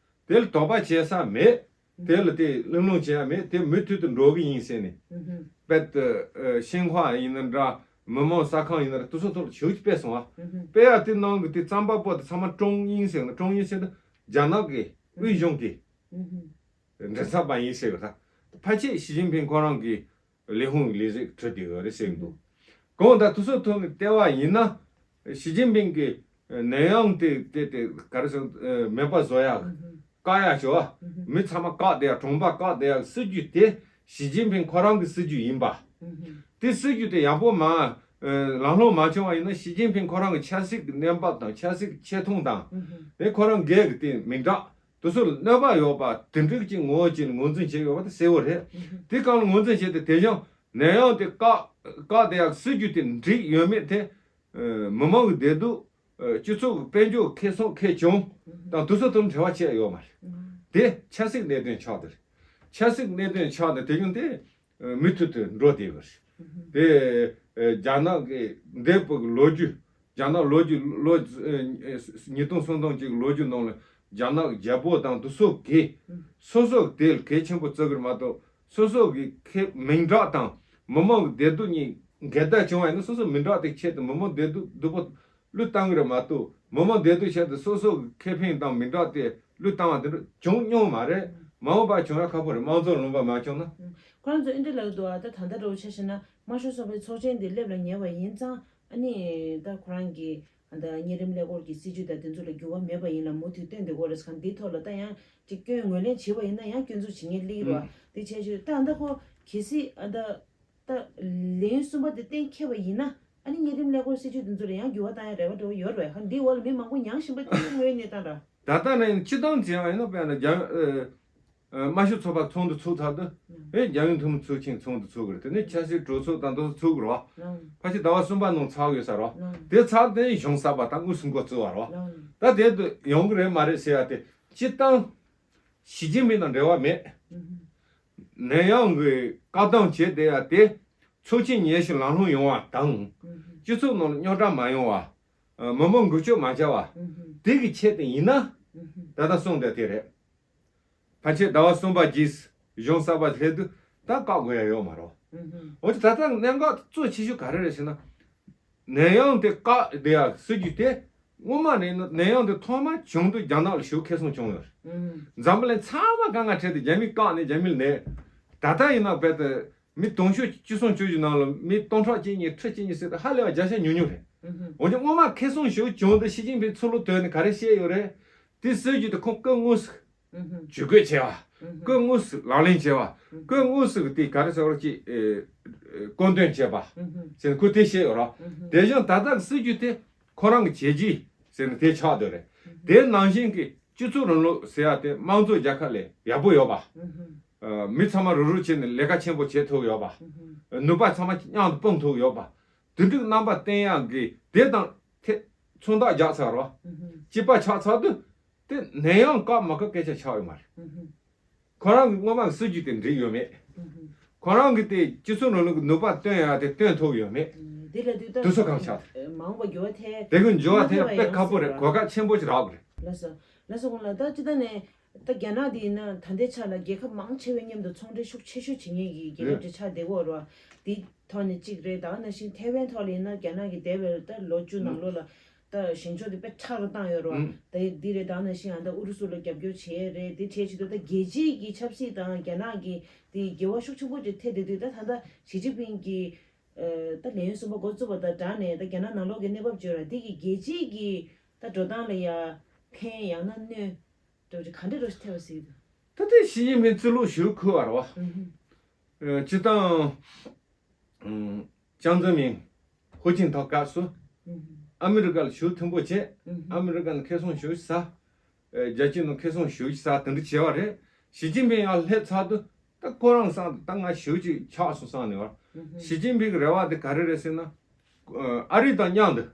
དེ་ལ་དོགས་པ་བྱེད་ས་མེད། དེ་ལ་དེ་གླེང་སློང་བྱེད་ཡ་མེད། དེ་མུ་མཐུད་དུ་འགྲོ་གི་ཡིན་ཟེར་ནས། དཔེ་དེ་ཤིན་ཧྭ་ཡིན་ན་འདྲ། མི་མང་ས་ཁང་ཡིན་ན་འདྲ། དེ་ཚོ་ཐོག་ལ་ཞུ་སྤེལ་སོང་བ། སྤེལ་ཡ་དེ་ནང་གི་དེ་རྩམ་པ་པོ་དེ་ཚང་མ་ཀྲུང་དབྱིན་ཟེར་ན། ཀྲུང་དབྱིན་ཟེར་ན་རྒྱ་ནག་གི་དབུས་གཞུང་གི་མགྲིན་ཚབ་པ་ཡིན་ཟེར་བ། ད་ཕལ་ཆེར་ཞི་ཅིན་ཕིང་ཁོ་རང་གི་ལས་ཁུངས་ལས་རིགས་ཁྲོད་དེ་ཡོད་རེད་ཟེར་གི་འདུག་གང་ལྟར་དེ་ཚོ་ཐོག་ནས་བལྟས་པ་ཡིན་ན། ཞི་ཅིན་ཕིང་གིས་ནད་ཡམས་དེ་དེ་དེ་ག་རེ་ཟེར། མེད་པ་བཟོ་ཡག་བཀག་ཡག་བྱེད་བ། མི་ཚང་མ་བཀག་བསྡད་ཡག་གྲོང་པ་བཀག་བསྡད་ཡག་སྲིད་ཇུས་དེ་ཞི་ཅིན་ཕིང་ཁོ་རང་གི་སྲིད་ཇུས་ཡིན་པ། དེ་སྲིད་ཇུས་དེ་ཡག་པོ་མ་ལམ་ལྷོང་མ་བྱུང་བ་ཡིན་ན། ཞི་ཅིན་ཕིང་ཁོ་རང་གི་ཆབ་སྲིད་ཀྱི་གནས་བབ་དང་ཆབ་སྲིད་ཀྱི་ཆེ་མཐོང་དང་། དེ་ཁོ་རང་སྒེར་གྱི་དེ་མིང་གྲགས། དེ་ཚོ་ལ་གནོད་པ་ཡོད་པ་དེ་འདྲ་ཅིག་ངོས་བྱས་ནས་ངོས་འཛིན་བྱས་ཡོད་པ་དེ་གསལ་བོ་རེད། དེ་གང་ལ་ངོས་འཛིན་བྱས་ཏེ་དེ་བཞིན་ནད་ཡམས་དེ་བཀག་བཀག་བསྡད་ཡག་སྲིད་ཇུས་དེ་འགྲིག་ཡོད་མེད་དེ། མི་མང་གི་བདེ་སྡུག་སྤྱི་ཚོགས་ཀྱི་དཔལ་འབྱོར་ཁེ་བཟང་ཁེ་བྱང་དང་དེ་ཚོ་དང་འབྲེལ་བ་བྱས་ཡོད་མ་རེད། དེ་ཆབ་སྲིད་གནད་དོན་ཆགས་དེ་རེད། ཆབ་སྲིད་གནད་དོན་ཆགས་ནས་དེ་བཞིན་དེ་མུ་མཐུད་དུ་འགྲོ་བསྡད་ཡོད་རེད། དེ་རྒྱ་ནག་གི་འདས་པའི་ལོ་རྒྱུས། རྒྱ་ནག་ལོ་རྒྱུས་ལོ་ཉིས་སྟོང་སུམ་སྟོང་གཅིག་ལོ་རྒྱུས་ནང་ལ་རྒྱ་ནག་རྒྱལ་པོ་དང་དེ་ཚོ་གིས་སོ་སོ་དེ་ལ་གལ་ཆེན་པོ་བརྩི་གི་རེད་མ་གཏོགས། སོ་སོ་གི་ཁེ་མིང་གྲགས་དང་མི་མང་གི་བདེ་སྡུག་གཉིས་འགལ་ཟླ་བྱུང་བ་ཡིན་ན། སོ་སོ་མིང་གྲགས་དེ་ཆེད་དུ་མི་མང་བདེ་སྡུག་སྡུག་པོ་བློས་བཏང་གི་རེད་མ་གཏོགས། མི་མང་བདེ་སྡུག་ཆེད་དུ་སོ་སོ་གི་ཁེ་ཕན་དང་མིང་གྲགས་དེ་བློས་བཏང་བ་དེ་འདྲ་བྱུང་མྱོང་མ་རེད། མ་འོངས་པ་བྱུང་ཡ་ཁག་པོ་རེད། དམངས་གཙོ་ལུང་པ་མ་བྱུང་ན། ཁོ་རང་ཚོ་ཨེ་འདྲ་ལབ་འདུག་ཨ། ད་ད་ལྟ་འདྲ་བོ་ཆ་བཞག་ན་དམར་ཤོག་ཚོགས་པའི་ཚོགས་ཆེན་འདི་སླེབས་ལ་ཉེ་བ་ཡིན་ཙང་། ཨ་ནི་ད་ཁོ་རང་གི་ཨ་ད་གཉན་རིམས་ཀླད་ཀོར་གྱི་སྲིད་ཇུས་དང་དེ་ཚོ་ལ་འགྱུར་བ་མེད་པ་ཡིན་ལ་མུ་མཐུད་བཏོན་བསྡད་ཀྱི་ཡོད་རེད་ཟེར་ག་འདིའི་ཐོག་ལ་ད་ཡང་ཅིག་སྐྱོན་ངོས་ལེན་བྱས་པ་ཡིན་ན་ཡང་སྐྱོན་འཛུགས་བྱེད་མཁན་སླེབས་ཀྱི་རེད་བ། དེ་བྱས་ཚེ་ད་ཨ་ད་ཁོ་གལ་སྲིད་ཨ་ད་ད་ལན་གསུམ་པ་དེ་གཏན་འཁེལ་བ་ཡིན་ན། ཨ་ནི་གཉན་རིམས་ཀླད་ཀོར་སྲིད་ཇུས་དེ་ཚོ་ལ་ཡང་འགྱུར་བ་བཏང་ཡ་རེ་བ་འདྲ་བོ་ཡོད་རེད་བས། ཧ་འདིའི་འོག་ལ་མི་མང་པོ་མྱངས་བཞིན་པ་དེ་དངོས་ཡོད་གནས་སྟངས་རེད། ད་ལྟ་ནས་སྤྱི་བཏང་བྱས་པ་ཡིན་ན། དཔེར་ན་རྒྱ་ཨ་དམར་ཤོག་ཚོགས་པ་ཚོགས་འདུ་ཚུགས་ཚར་དུས། ཨེ་རྒྱ་ཡོངས་ཐུན་མོང་ཚོགས་ཆེན་ཚོགས་འདུ་ཚུགས་ཀྱི་རེད། དེ་ནས་ཆབ་སྲིད་གྲོས་ཚོགས་དང་དེ་ཚོ་ཚུགས་ཀྱི་རེད་བ། ཕལ་ཆེར་ཟླ་བ་གསུམ་པ་ནང་ཚར་ཡོད་ས་རེད་བ། དེ་ཚར་དེ་གཞུང་གསར་པ་དང་དངོས་སུ་འགོ་བཙུགས་པ་རེད་བ། ད་དེ་དུ་ཡོང་གི་རེད་མ་རེད་ཟེར་ཡ་དེ་སྤྱིར་བཏང་ཞི་ཅིན་ཕིང་དང་འབྲེལ་བ་མེད། ནད་ཡམས་ཀྱི་བཀག་སྡོམ་བྱས་བསྡད་ཡ་དེ་ཚོགས་ཆེན་ཉེ་ཞིང་ལམ་ལྷོང་ཡོང་བ་དང་། སྤྱི་ཚོགས་ནང་ལ་རྙོག་དྲ་མ་ཡོང་བ། མི་མང་འགུལ་སྐྱོད་མ་བྱ་བ། དེ་གི་ཆེད་དུ་ཡིན་ན། ད་ལྟ་གསུངས་བསྡད་དེ་རེད། ཕལ་ཆེར་ཟླ་བ་གསུམ་པ་རྗེས་གཞུང་གསར་པ་སླེབས་དུས་ད་བཀག་དགོས་ཡ་ཡོད་མ་རེད། འོན་ཀྱང་ད་ལྟ་གནད་འགག་གཙོ་ཆེ་ཤོས་ག་རེ་རེད་ཟེར་ན། ནད་ཡམས་དེ་བཀག་བསྡད་ཡ་སྲིད་ཇུས་དེ་སྔོན་མ་ནས་ནད་ཡམས་དེ་ཐོག་མ་བྱུང་དུས་རྒྱ་ནག་ལ་ཞེ་པོ་ཁེ་བཟང་བྱུང་ཡོད་རེད། འཛམ་བུ་གླིང་ཚང་མ་དཀའ་ངལ་འཕྲད་དེ་རྒྱ་མི་བཀག་ནས་རྒྱ་མི་ལ་ནད། ད་ལྟ་ཡིན་ན་རྦད་དེ་མི་དུང་ཕྱུར་བཅུ་གསུམ་བཅུ་བཞི་ནང་ལ་མི་སྟོང་ཕྲག་གཅིག་གཉིས་ཁྲི་གཅིག་གཉིས་ཟེར་དུས་ཧ་ལས་པ་བརྒྱ་ཆ་ཉུང་ཉུང་རེད། འོན་ཀྱང་སྔོན་མ་ཁེ་བཟང་ཞེ་པོ་བྱུང་དུས་ཞི་ཅིན་ཕིང་ཚུར་ལོག་ཐོན་ནས་ག་རེ་བཤད་ཡོད་རེད། དེ་སྲིད་ཇུས་དེ་ཁོང་སྐུ་དངོས་སུ་ཇུས་འགོད་བྱས་པ། སྐུ་དངོས་སུ་ལག་ལེན་བྱས་པ། སྐུ་དངོས་སུ་དེ་ག་རེ་ཟེར་བ་ཅིག་ཨེ་ཨེ་སྐུ་མདུན་བྱས་པ་ཟེར་ནས་ཁོས་དེ་བཤད་ཡོད་རེད། དེ་བཞིན་ད་ལྟ་གི་སྲིད་ཇུས་དེ་ཁོ་རང་གི་བྱས་རྗེས་ཟེར་ནས་དེ་ཆགས་བསྡད་རེད། དེ་ནང་བཞིན་གྱི་སྤྱི་ཚོགས་རིང་ལུགས་ཟེར་ཡ་དེ་དམངས་གཙོ་རྒྱལ་ཁབ་ལས་ཡག་པོ་ཡོད་པ། མི་ཚང་མ་རུབ་རུབ་བྱས་ནས་ལས་ཀ་ཆེན་པོ་བྱེད་ཐུབ་ཡོད་པ། ནུས་པ་ཚང་མ་མཉམ་དུ་སྤུངས་ཐུབ་ཡོད་པ། དེ་འདྲའི་རྣམ་པ་བསྟན་ཡག་གི་དེ་དང་ཐད་མཚོན་རྟགས་རྒྱག་ཚར་རོ། གཅིག་པ་ཆགས་ཚར་དུས་དེ་ནད་ཡམས་བཀག་མ་བཀག་སྐད་ཆ་ཆགས་ཡོད་མ་རེད། ཁོ་རང་གི་སྔོན་མ་གི་སྲིད་ཇུས་དེ་འགྲིག་ཡོད་མེད། ཁོ་རང་གི་དེ་སྤྱི་ཚོགས་རིང་ལུགས་ཀྱི་ནུས་པ་བཏོན་ཡག་དེ་བཏོན་ཐུབ་ཡོད་མེད། དེ་ལ་དུས་ད་དུས་ཚོད་གང་ཆགས། མ་འོངས་པ་འགྱུར་བ་ཐེབས། དེ་གི་འགྱུར་བ་ཐེབས་དཔེ་ཁག་པོ་རེད། གོ་སྐབས་ཆེན་པོ་ཞིག་རག་གི་རེད། ལགས་སོ། ལགས་སོ། གོང་ལ་ད་སྤྱི་བཏང་ནས་ད་རྒྱ་ནག་དེ་ཡིན་ན་ད་ལྟའི་ཆ་ལ་རྒྱལ་ཁབ་མང་ཆེ་བའི་མཉམ་དུ་ཚོང་འབྲེལ་ཤུགས་ཆེ་ཤོས་བྱེད་མཁན་གྱི་རྒྱལ་ཁབ་ཅིག་ཆགས་བསྡད་ཡོད་རེད་བ། དེའི་ཐོག་ནས་གཅིག་རེད། ད་ག་ནང་བཞིན་ཐའེ་ཝན་ཐོག་ལ་ཡིན་ན་རྒྱ་ནག་གིས་འདས་པའི་ད་ལོ་བཅུ་ནང་ལོགས་ལ་ ད་བཞེངས་ཕྱོགས་དེ་དཔེ་ཁྲ་རུ་བཏང་ཡོད་རེད་བ། ཨུམ། ད་འདི་རེད། ད་ནང་བཞིན་ཨ་ད་ཨུ་རུ་སུ་ལ་རྒྱབ་སྐྱོར་བྱས་རེད། དེ་བྱས་ཆེད་དུ་ད་རྒྱལ་སྤྱིའི་གི་ཆབ་སྲིད་དང་རྒྱ་ནག་གི་དེ་འགལ་བ་ཤུགས་ཆེན་པོ་ཅིག་ཐེབས་བསྡད་དུས། ད་ད་ད་ཞི་ཅིན་ཕིང་གི་ཨ་ད་ལས་ཡུན་གསུམ་པ་འགོ་བཙུགས་པ་དང་སྦྲགས་ནས་ད་རྒྱ་ནག་ནང་ལོགས་ཀྱི་གནས་བབ་བརྗོད་ར། དེ་གི་རྒྱལ་སྤྱིའི་གི་ད་འགྲོ་སྟངས་ལ་ཡ་ཕན་ཡང་ན་གནོད་འགྲོ་གི་ག་འདྲ་རོ་ཞིག་ཐེབས་པ་སྲིད་འདུག་ད་ལྟའི་ཞི་ཅིན་ཕིང་རྩིས་ལོག་ཞུ་ཁུལ་བ་རེད་བ། ཨུ་ཧུ། ཨ་སྤྱིར་བཏང་། ཨ་ཅང་ཙེ་མིན་ཧུའུ་ཅིན་ཐའོ་སྐབས་སུ་ཨུ་ཧུ། ཨ་མི་རི་ཀ་ལ་ཞུ་མཐུན་པོ་བྱས། ཨུ་ཧུ། ཨ་མི་རི་ཀ་ནས་ཁེ་བཟང་ཞུ་ས། ཨ་རྒྱལ་སྤྱི་ནང་ཁེ་བཟང་ཞུ་ས་དེ་འདྲ་བྱས་པ་རེད། ཞི་ཅིན་ཕིང་ཡར་སླེབས་ཚར་དུས་ད་ཁོ་རང་བསམ་ད་ང་ཞུ་ཅིག་ཆགས་སོང་བསམ་ནས་བ། ཨུ་ཧུ། ཞི་ཅིན་ཕིང་གི་རེ་བ་དེ་ག་རེ་རེད་ཟེར་ན། ཨ་རི་དང་མཉམ་དུ།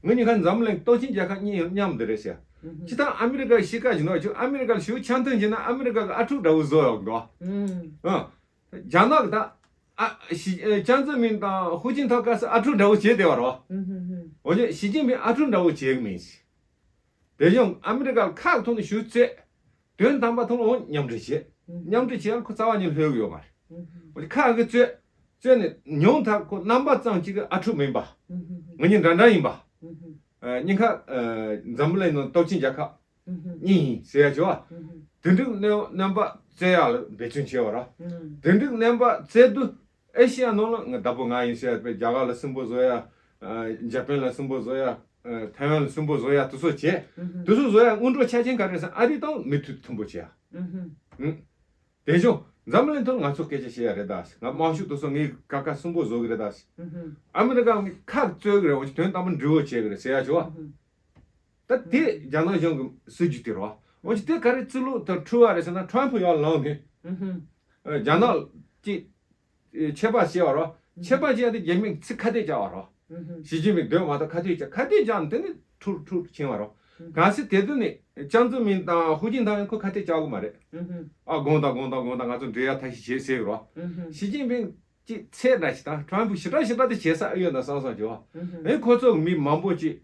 ངེད་གཉིས་ཀ་འཛམ་གླིང་སྟོབས་ཆེན་རྒྱལ་ཁབ་གཉིས་མཉམ་དུ་རེད་ཟེར། ཨུ་ཧུ། སྤྱིར་བཏང་ཨ་མི་རི་ཀ་གཤིས་ཀ་ཞིག་འདུག་ཨ་མི་རི་ཀ་ལ་ཞུ་ཆ་མཐུན་བྱས་ན་ཨ་མི་རི་ཀ་གི་ཨ་ཕྲུག་འདྲ་བོ་བཟོ་ཡག་འདུག་ཨུ། ཨ། རྒྱ་ནག་གི་ད། ཨ་ཞི་ཨ་ཅང་ཙེ་མིན་དང་ཧུའུ་ཅིན་ཐའོ་སྐབས་སུ་ཨ་ཕྲུག་འདྲ་བོ་བྱས་བསྡད་པ་རེད་བ། ཨུ་ཧུ་ཧུ། འོ་ཅེ་ཞི་ཅིན་ཕིང་ཨ་ཕྲུག་འདྲ་བོ་བྱེད་གི་མིན་ཞིག་དེ་བཞིན་ཨ་མི་རི་ཀ་ལ་ཁག་ཐོག་ནས་ཞུ་རྩོད། དོན་དམ་པ་ཐོག་ལ་འོ་མཉམ་འབྲེལ་བྱེད། ཨུ་ཧུ། མཉམ་འབྲེལ་བྱེད་ཡག་ཁོ་རྩ་བ་ཉིད་ལྷོད་གི་ཡོད་མ་རེད། ཨུ་ཧུ། འོ་ཅེ་ཁག་གི་རྩོད། རྩོད་ནས་ཉུང་མཐར་ཁོ་རྣམ་པ་ཙམ་གཅིག་གི་ཨ་ཕྲུག་མིན་པ། ཨུ་ཧུ་ཧུ། ང་གཉིས་འདྲ་འདྲ་ཡིན་པ། ཨུ་ཧུ། ཨ་གཉིས་ཀ་ཨ་འཛམ་བུ་གླིང་ནང་སྟོབས་ཆེན་རྒྱལ་ཁབ་ཨུ་ཧུ། གཉིས་ཡིན་ཟེར་ཡ་བྱས་བ། ཨུ་ཧུ། དེ་འདྲའི་གནོད་གནོད་པ་སྩལ་ཡག་ལ་འབད་བརྩོན་བྱས་པ་རེད། ཨུ་ཧུ། དེ་འདྲའི་གནོད་པ་སྩལ་དུས་ཨེ་ཤི་ཡ་ནང་ལ་ང་བདག་པོ་ང་ཡིན་ཟེར་ཡ་དཔེ་རྒྱ་གར་ལ་སུན་པོ་བཟོ་ཡ། ཨ་འཇར་པན་ལ་སུན་པོ་བཟོ་ཡ། ཨ་ཐའེ་ཝན་ལ་སུན་པོ་བཟོ་ཡ་དེ་ཚོ་བྱས། ཨུ་ཧུ། དེ་ཚོ་བཟོ་ཡ་སྔོན་འགྲོ་ཆ་ཆེན་ག་རེ་ཟེར་ན་ཨ་རི་དང་མི་མཐུན་མཐུན་པོ་བྱས་ཡ། ཨུ་ཧུ། ཨུ། དེ་བཞིན་འཛམ་གླིང་ཐོག་ང་ཚོ་སྐད་ཆ་བཤད་ཡ་རེད་ད། ང་དམག་ཤུགས་དེ་ཚོ་ངས་ཁ་ཁ་སུན་པོ་བཟོ་གི་རེད་ད། ཨུ་ཧུ། ཨ་མི་རི་ཀ་ངས་ཁག་རྩོད་གི་རེད། འོ་ཅེ་དོན་དམ་པ་འབྲེལ་བ་བྱེད་གི་རེད་ཟེར་ཡ་བྱས་བ། ཨུ་ཧུ། ད་དེ་རྒྱ་ནག་གཞུང་གི་སྲིད་ཇུས་དེ་རེད་བ། འོ་ཅེ་དེ་ག་རེ་རྩིས་ལོག་ཏུ་འཁྲུལ་བ་རེད་ཟེར་ན་ཁྲོམ་ཕུ་ཡར་ལངས་ནས། ཨུ་ཧུ། ཨ་རྒྱ་ནག་ཅིག་ཆད་པ་བཅད་པ་རེད་བ། ཆད་པ་བཅད་དེ་རྒྱ་མིས་ཚིག་ཁ་གཏད་བཅག་པ་རེད་བ། ཞི་ཅིན་ཕིང་སྡོད་མ་ཐག་ཁ་གཏད་བཅག་ཁ་གཏད་བཅག་ནས་དེ་ནས་འཁྲུག་འཁྲུག་ཕྱིན་པ་རེད། གལ་སྲིད་དེ་དུས་ནས་ཅང་ཙེ་མིན་དང་ཧུའུ་ཅིན་ཐའོ་ཁོ་ཁ་གཏད་བཅག་གི་མ་རེད། ཨ་དགོངས་དག་དགོངས་དག་དགོངས་དག་ང་ཚོ་འབྲེལ་ཡ་ཐབས་ཤེས་བྱེད་ཟེར་གི་རེད། ཞི་ཅིན་ཕིང་ཅིག་ཚད་འདྲ་ཞིག་དང་ཁྲོམ་ཕུ་ཞེ་དྲག་ཞེ་དྲག་དེ་བྱེད་ས་ཨེ་ཡོད་ན་བསམ་བསམ་བྱས་བ། ཨེ་ཁོ་ཚོ་མི་མང་པོ་ཅིག་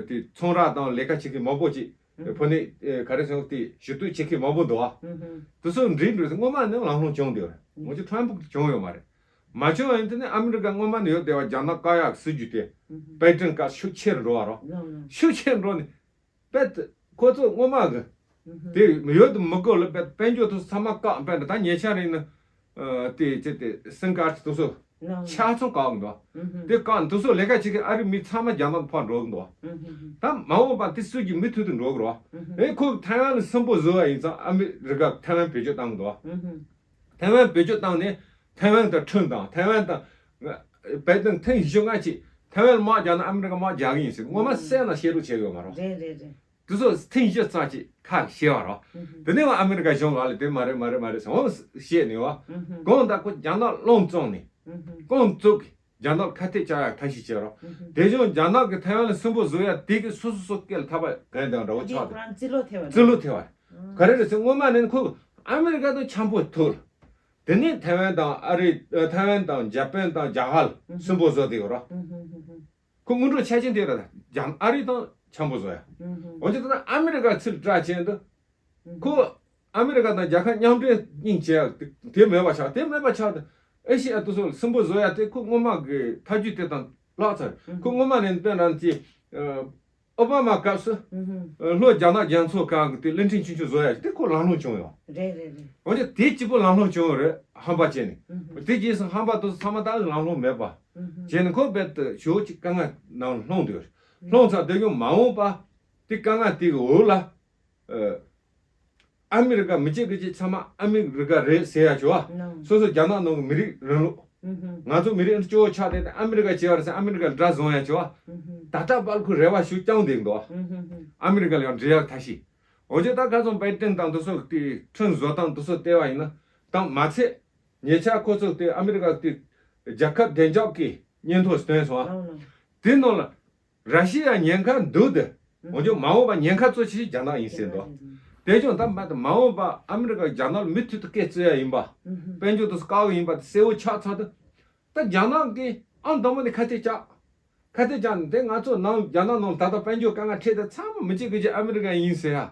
དེ་ཚོང་ར་དང་ལས་ཀ་བྱེད་མཁན་མང་པོ་ཅིག་ཕུ་ནས་ག་རེ་ཟེར་དེ་ཞུ་གཏུག་བྱེད་མཁན་མང་པོ་འདུག་བ། དེ་ཚོ་འགྲིག་འགྲོ་ཚེ་སྔོན་མ་ནས་ལམ་ལྷོང་བྱུང་བསྡད་ཡོད་རེད། ང་ཚོ་ཁྲོམ་ཕུ་བྱུང་ཡོད་མ་རེད། མ་བྱུང་བ་ཡིན་དུས་ནི་ཨ་མི་རི་ཀ་སྔོན་མ་ནས་ཡོད་བསྡད་པ་རྒྱ་ནག་བཀག་ཡག་སྲིད་ཇུས་དེ་བའི་ཌེན་སྐབས་ཤུགས་ཆེ་རུ་འགྲོ་བ་རེད། ཤུགས་ཆེ་རུ་འགྲོ་ནས་དཔེ་ཁོ་ཚོ་སྔོན་མ་གི་དེ་ཡོད་དུ་མི་དགོས་ལ་དཔེ་དཔལ་འབྱོར་དེ་ཚང་མ་བཀག་དཔེ་འདྲ་ད་ཉེ་ཆར་རིང་ནི་དེ་ཅི་དེ་སིམ་ཁཌ་དེ་ཚོ་ཆ་ཚང་བཀག་འདུག་དེ་བཀག་དེ་ཚོ་ལས་ཀ་བྱེད་མཁན་ཨ་རི་མི་ཚང་མ་རྒྱ་ནག་ཕར་འགྲོ་གི་འདུག་ད་མ་འོངས་པ་དེ་སྲིད་ཇུས་མུ་མཐུད་དུ་འགྲོ་གི་རེད། ཨེ་ཁོ་ཐའེ་ཝན་ལ་སུན་པོ་བཟོ་བ་ཡིན་ཙང་ཨ་མི་རི་ཀ་ཐའེ་ཝན་བེད་སྤྱོད་བཏང་གི་འདུག་ཐའེ་ཝན་བེད་སྤྱོད་བཏང་ནས་ཐའེ་ཝན་དང་ཁྲིམས་དང་ཐའེ་ཝན་དང་བལ་དང་ཐེངས་བཞི་ལྔ་ཅིག་ཐའེ་ཝན་དམག་རྒྱག་ན་ཨ་མི་རི་ཀ་དམག་རྒྱག་གི་ཡིན་ཟེར་སྔོན་མ་གསལ་ན་བཤད་རོགས་བྱེད་དགོས་མ་རོགས། རེད་རེད་རེད། དེ་ཚོ་ཐེངས་བཞི་ཙམ་ཅིག་ཁག་བཤད་བ་རོགས། དེ་ནས་ཨ་མི་རི་ཀ་གཞུང་ལ་ལ་དེ་མ་རེད་མ་རེད་མ་རེད་ཟེར་འོང་བཤད་ནས་བ། གང་ལྟར་ཁོ་རྒྱ་ནག་བློ་བཙོང་ནས་རྐང་བཙུགས་ཀྱིས་རྒྱ་ནག་ཁ་གཏད་བཅག་ཡག་ཐབས་ཤེས་བྱེད་རོགས། དེ་བཞིན་རྒྱ་ནག་གི་ཐའེ་ཝན་ལ་སུན་པོ་བཟོ་ཡག་དེ་གི་སོ་སོ་སོ་སྐད་ལ་ཐག་པ་གན་དང་འདྲ་བོ་ཆགས་འདུག་རྩིས་ལོ་ཐེབས་པ་རེད། ག་རེ་རེད་ཟེར་སྔོན་མ་ནས་ཁོ་ཨ་མི་རི་ཀ་དང་འཆམ་པོ་ཐུག་དེ་ནས་ཐའེ་ཝན་དང་ཨ་རི་ཨ་ཐའེ་ཝན་དང་འཇར་པན་དང་རྒྱ་གར་ལ་སུན་པོ་བཟོ་དེ་ཡོད་རོགས། ཁོ་སྔོན་འགྲོ་ཆ་ཆེན་དེ་ར་རྒྱ་ཨ་རི་དང་འཆམ་པོ་བཟོ་ཡ། འོན་ཀྱང་ད་ལྟ་ཨ་མི་རི་ཀ་ཚུར་བསྒྲགས་བྱས་འདུག་ཁོ་ཨ་མི་རི་ཀ་དང་རྒྱལ་ཁབ་མཉམ་འབྲེལ་གཉིས་བྱས་དེ་མེད་པ་ཆགས་དེ་མེད་པ་ཆགས་དུས་ཨེ་ཤི་ཡ་དེ་ཚོ་ལ་སུན་པོ་བཟོ་ཡ་དེ་ཁོ་སྔོན་མ་གི་ཐབས་ཇུས་དེ་དང་བརླག་ཚར། ཁོ་སྔོན་མ་ནས་དཔེར་ན་དེ་ཨོ་བྷ་མ་སྐབས་སུ་ལྷོ་རྒྱ་ནག་རྒྱ་མཚོ་སྒང་གི་དེ་གླིང་ཕྲན་ཆུང་ཆུང་བཟོ་ཡ་དེ་ཁོ་ལམ་ལྷོང་བྱུང་ཡོད། རེད་རེད་རེད། འོན་ཀྱང་དེ་གཅིག་པོ་ལམ་ལྷོང་བྱུང་ཡོད་རེད་ཧམ་པ་བྱས་ནས། དེ་རྗེས་སུ་ཧམ་པ་དེ་ཚོ་ཚང་མ་ད་ལམ་ལྷོང་མེད་པ། བྱས་ནས་ཁོ་རྦད་དེ་ཞེ་པོ་ཅིག་དཀའ་ངལ་ནང་ལྷུང་འདུག་ལྷུང་ཚར་དུས་ཀྱང་མ་འོངས་པ་དེ་དཀའ་ངལ་དེ་གི་འོག་ལ་ཨ་མི་རི་ཀ་མི་གཅིག་གི་གཅིག་ཚང་མ་ཨ་མི་རི་ཀ་རེད་ཟེར་ཡ་བྱུང་བ། སོ་སོ་རྒྱ་ནག་ནང་གི་མི་རིགས་རིང་ལུགས། ང་ཚོ་མི་རིགས་གཅིག་པོ་ཆགས་བསྡད་དེ་ཨ་མི་རི་ཀ་བྱས་པ་རེད་ཟེར་ཨ་མི་རི་ཀ་ལ་དགྲ་བཟུང་ཡ་བྱུང་བ། ད་ལྟ་བར་ཁོ་རེ་བ་ཞིག་བཅངས་བསྡད་འདུག་ཨ་མི་རི་ཀ་ལ་ཡང་འབྲེལ་ཡག་ཐབས་ཤེས། འོན་ཀྱང་ད་ཁ་སང་བའི་ཏིན་དང་དེ་ཚོ་དེ་ཁྲིམས་བཟོ་སྟངས་དེ་ཚོ་བལྟས་པ་ཡིན་ན་དང་མ་ཚད། ཉེ་ཆར་ཁོ་ཚོ་དེ་ཨ་མི་རི་ཀ་དེ་རྒྱལ་ཁབ་བདེ་འཇགས་ཀྱི་སྙན་ཐོ་བཏོན་སོང་ཨ། དེ་ནང་ལ་ར་ཤི་ཡ་ཉེན་ཁ་འདུག་སྟེ། འོན་ཀྱང་མ་འོངས་པ་ཉེན་ཁ་གཙོ་ཆེ་ཤོས་རྒྱ་ནག་ཡིན་ཟེར་འདུག་དེ་ཀྱང་ད་མ་མ་འོངས་པ་ཨ་མི་རི་ཀ་རྒྱ་ནག་ལ་མུ་མཐུད་དུ་སྐད་བརྩི་ཡ་ཡིན་པ། དཔལ་འབྱོར་དུ་བཀག་གི་ཡིན་པ་དེ་གསལ་བོ་ཆགས་ཚར་དུས། ད་རྒྱ་ནག་གིས་ཨང་དང་པོ་ནས་ཁ་གཏད་བཅག་ཁ་གཏད་བཅག་ནས་དེ་ང་ཚོ་ནང་རྒྱ་ནག་ནང་ད་ལྟ་དཔལ་འབྱོར་དཀའ་ངལ་འཕྲད་དེ་ཚང་མ་མི་གཅིག་གི་གཅིག་ཨ་མི་རི་ཀ་ཡིན་ཟེར་ཡ།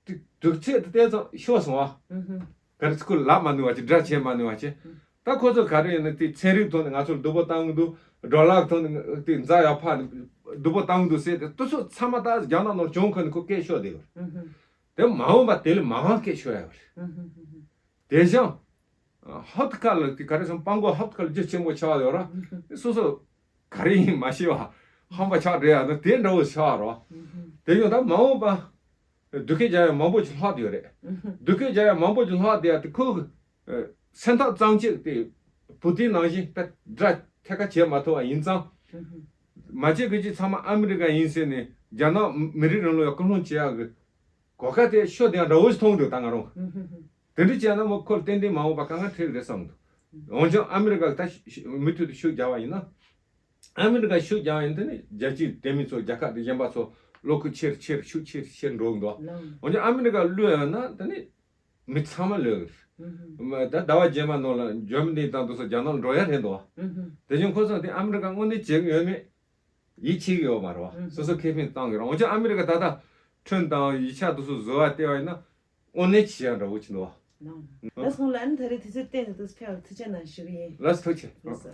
དེ་དུག་ཚད་དེ་དེ་ཙམ་ཤོར་སོང་བ། ག་རེ་ཚོ་ཁོ་ལབ་མ་ནུས་པ་ཅིག་སྒྲ་བྱས་མ་ནུས་པ་ཅིག་ད་ཁོ་ཚོ་ག་རེ་ཡིན་ན་དེ་ཚན་རིག་ཐོག་ནས་ང་ཚོར་སྡུག་པོ་བཏང་གི་འདུག་ཌོ་ལར་ཐོག་ནས་དེ་འཛའ་ཡག་ཕ་ནས་ སྡུག་པོ་བཏང་འདུག་ཟེར་ཏེ་དེ་ཚོ་ཚང་མ་ད་རྒྱ་ནག་ནང་བྱུང་ཁ་ནས་ཁོ་སྐད་ཤོད་བསྡད་ཡོད་རེད། དེ་མ་འོངས་པ་དེ་ལས་མང་བ་སྐད་ཤོད་ཡ་ཡོད་རེད། དེ་བཞིན་ཧབ་ཏ་ཁ་ལ་ག་རེ་ཟེར་སྤང་གོ་ཧབ་ཏ་ཁ་ལ་རྒྱུ་ཆེན་པོ་ཆགས་ཡོད་ར། སོ་སོ་ག་རེ་ཡིན་མ་ཤེས་པ་ཧམ་པ་ཆགས་བསྡད་ཡ་ན་དེ་འདྲ་བོ་ཆགས་ར། དེ་བཞིན་ད་མ་འོངས་པ་སྡུག་སྐད་རྒྱག་ཡ་མང་པོ་ཅིག་ལྷག་བསྡད་ཡོད་རེད། སྡུག་སྐད་རྒྱག་ཡ་མང་པོ་ཅིག་ལྷག་བསྡད་ཡ་དེ་ཁོ་གི་སེམས་ཐག་གཙང་བཅད་དེ་བུ་དེ་ནང་བཞིན་ད་དགྲ་ཐད་ཀ་བྱེད་མ་ཐུབ་པ་ཡིན་ཙང་། མ་བྱེད་དགོས་ཀྱི་ཚང་མ་ཨ་མི་རི་ཀ་ཡིན་ཟེར་ནས་རྒྱ་ནག་མི་རིགས་རིང་ལུགས་ལ་སྐུལ་སློང་བྱེད་ཡག་གི་གོ་སྐབས་དེ་ཤོར་དེ་ཡང་འདྲ་བོ་ཞིག་མཐོང་འདུག་ད་ང་རང་། དེ་འདྲ་བྱས་ན་མོ་ཁོ་ཏན་ཏན་མ་འོངས་པ་དཀའ་ངལ་འཕྲད་རེད་བསམ་འདུག་འོན་ཀྱང་ཨ་མི་རི་ཀ་ད་ཤི་མུ་མཐུད་དུ་ཤུགས་རྒྱག་པ་ཡིན་ན། ཨ་མི་རི་ཀ་ཤུགས་རྒྱག་པ་ཡིན་དེ་ནི་རྒྱལ་སྤྱིའི་དད་མོས་ཚོ་རྒྱལ་ཁབ་དང་གཞན་པ་ཚོ་བློ་ཁུག་ཆེར་ཆེར་ཤུགས་ཆེར་ཆེར་འགྲོ་གི་འདུག་འོན་ཀྱང་ཨ་མི་རི་ཀ་བློས་ཡོད་ན་དེ་ནི་མི་ཚང་མ་ལོས། ད་ཟླ་བ་རྗེས་མ་ནང་ལ་འཇར་མ་ནི་དང་དེ་ཚོ་རྒྱ་ནག་ལ་འགྲོ་ཡ་རེད་འདུག་དེ་བཞིན་ཁོ་ཚོ་དེ་ཨ་མི་རི་ཀ་དངོས་གནས་བྱེད་ཀྱི་ཡོད་མེད་ཡིད་ཆེས་ཀྱི་ཡོད་མ་རེད་བ། སོ་སོ་ཁེ་ཕན་བཏང་གི་རེད། འོན་ཀྱང་ཨ་མི་རི་ཀ་ད་ལྟ་ཁྲོན་དང་ཡིག་ཆ་དེ་ཚོ་བཟོ་བ་བལྟས་པ་ཡིན་ན་དངོས་གནས་བྱེད་ཡ་འདྲ་བོ་ཅིག་འདུག་བ། ལགས་སོ། ལགས་སོ། ཨ་ནི་ད་རེས་དུས་ཚོད་བཏོན་ནས་དུས་ཚོད་ཕལ་བ་ཐུགས་རྗེ་གནང་ཞུ་གི་ཡིན། ལགས་སོ་ཐུགས་རྗེ་ཆེ། ལགས་སོ།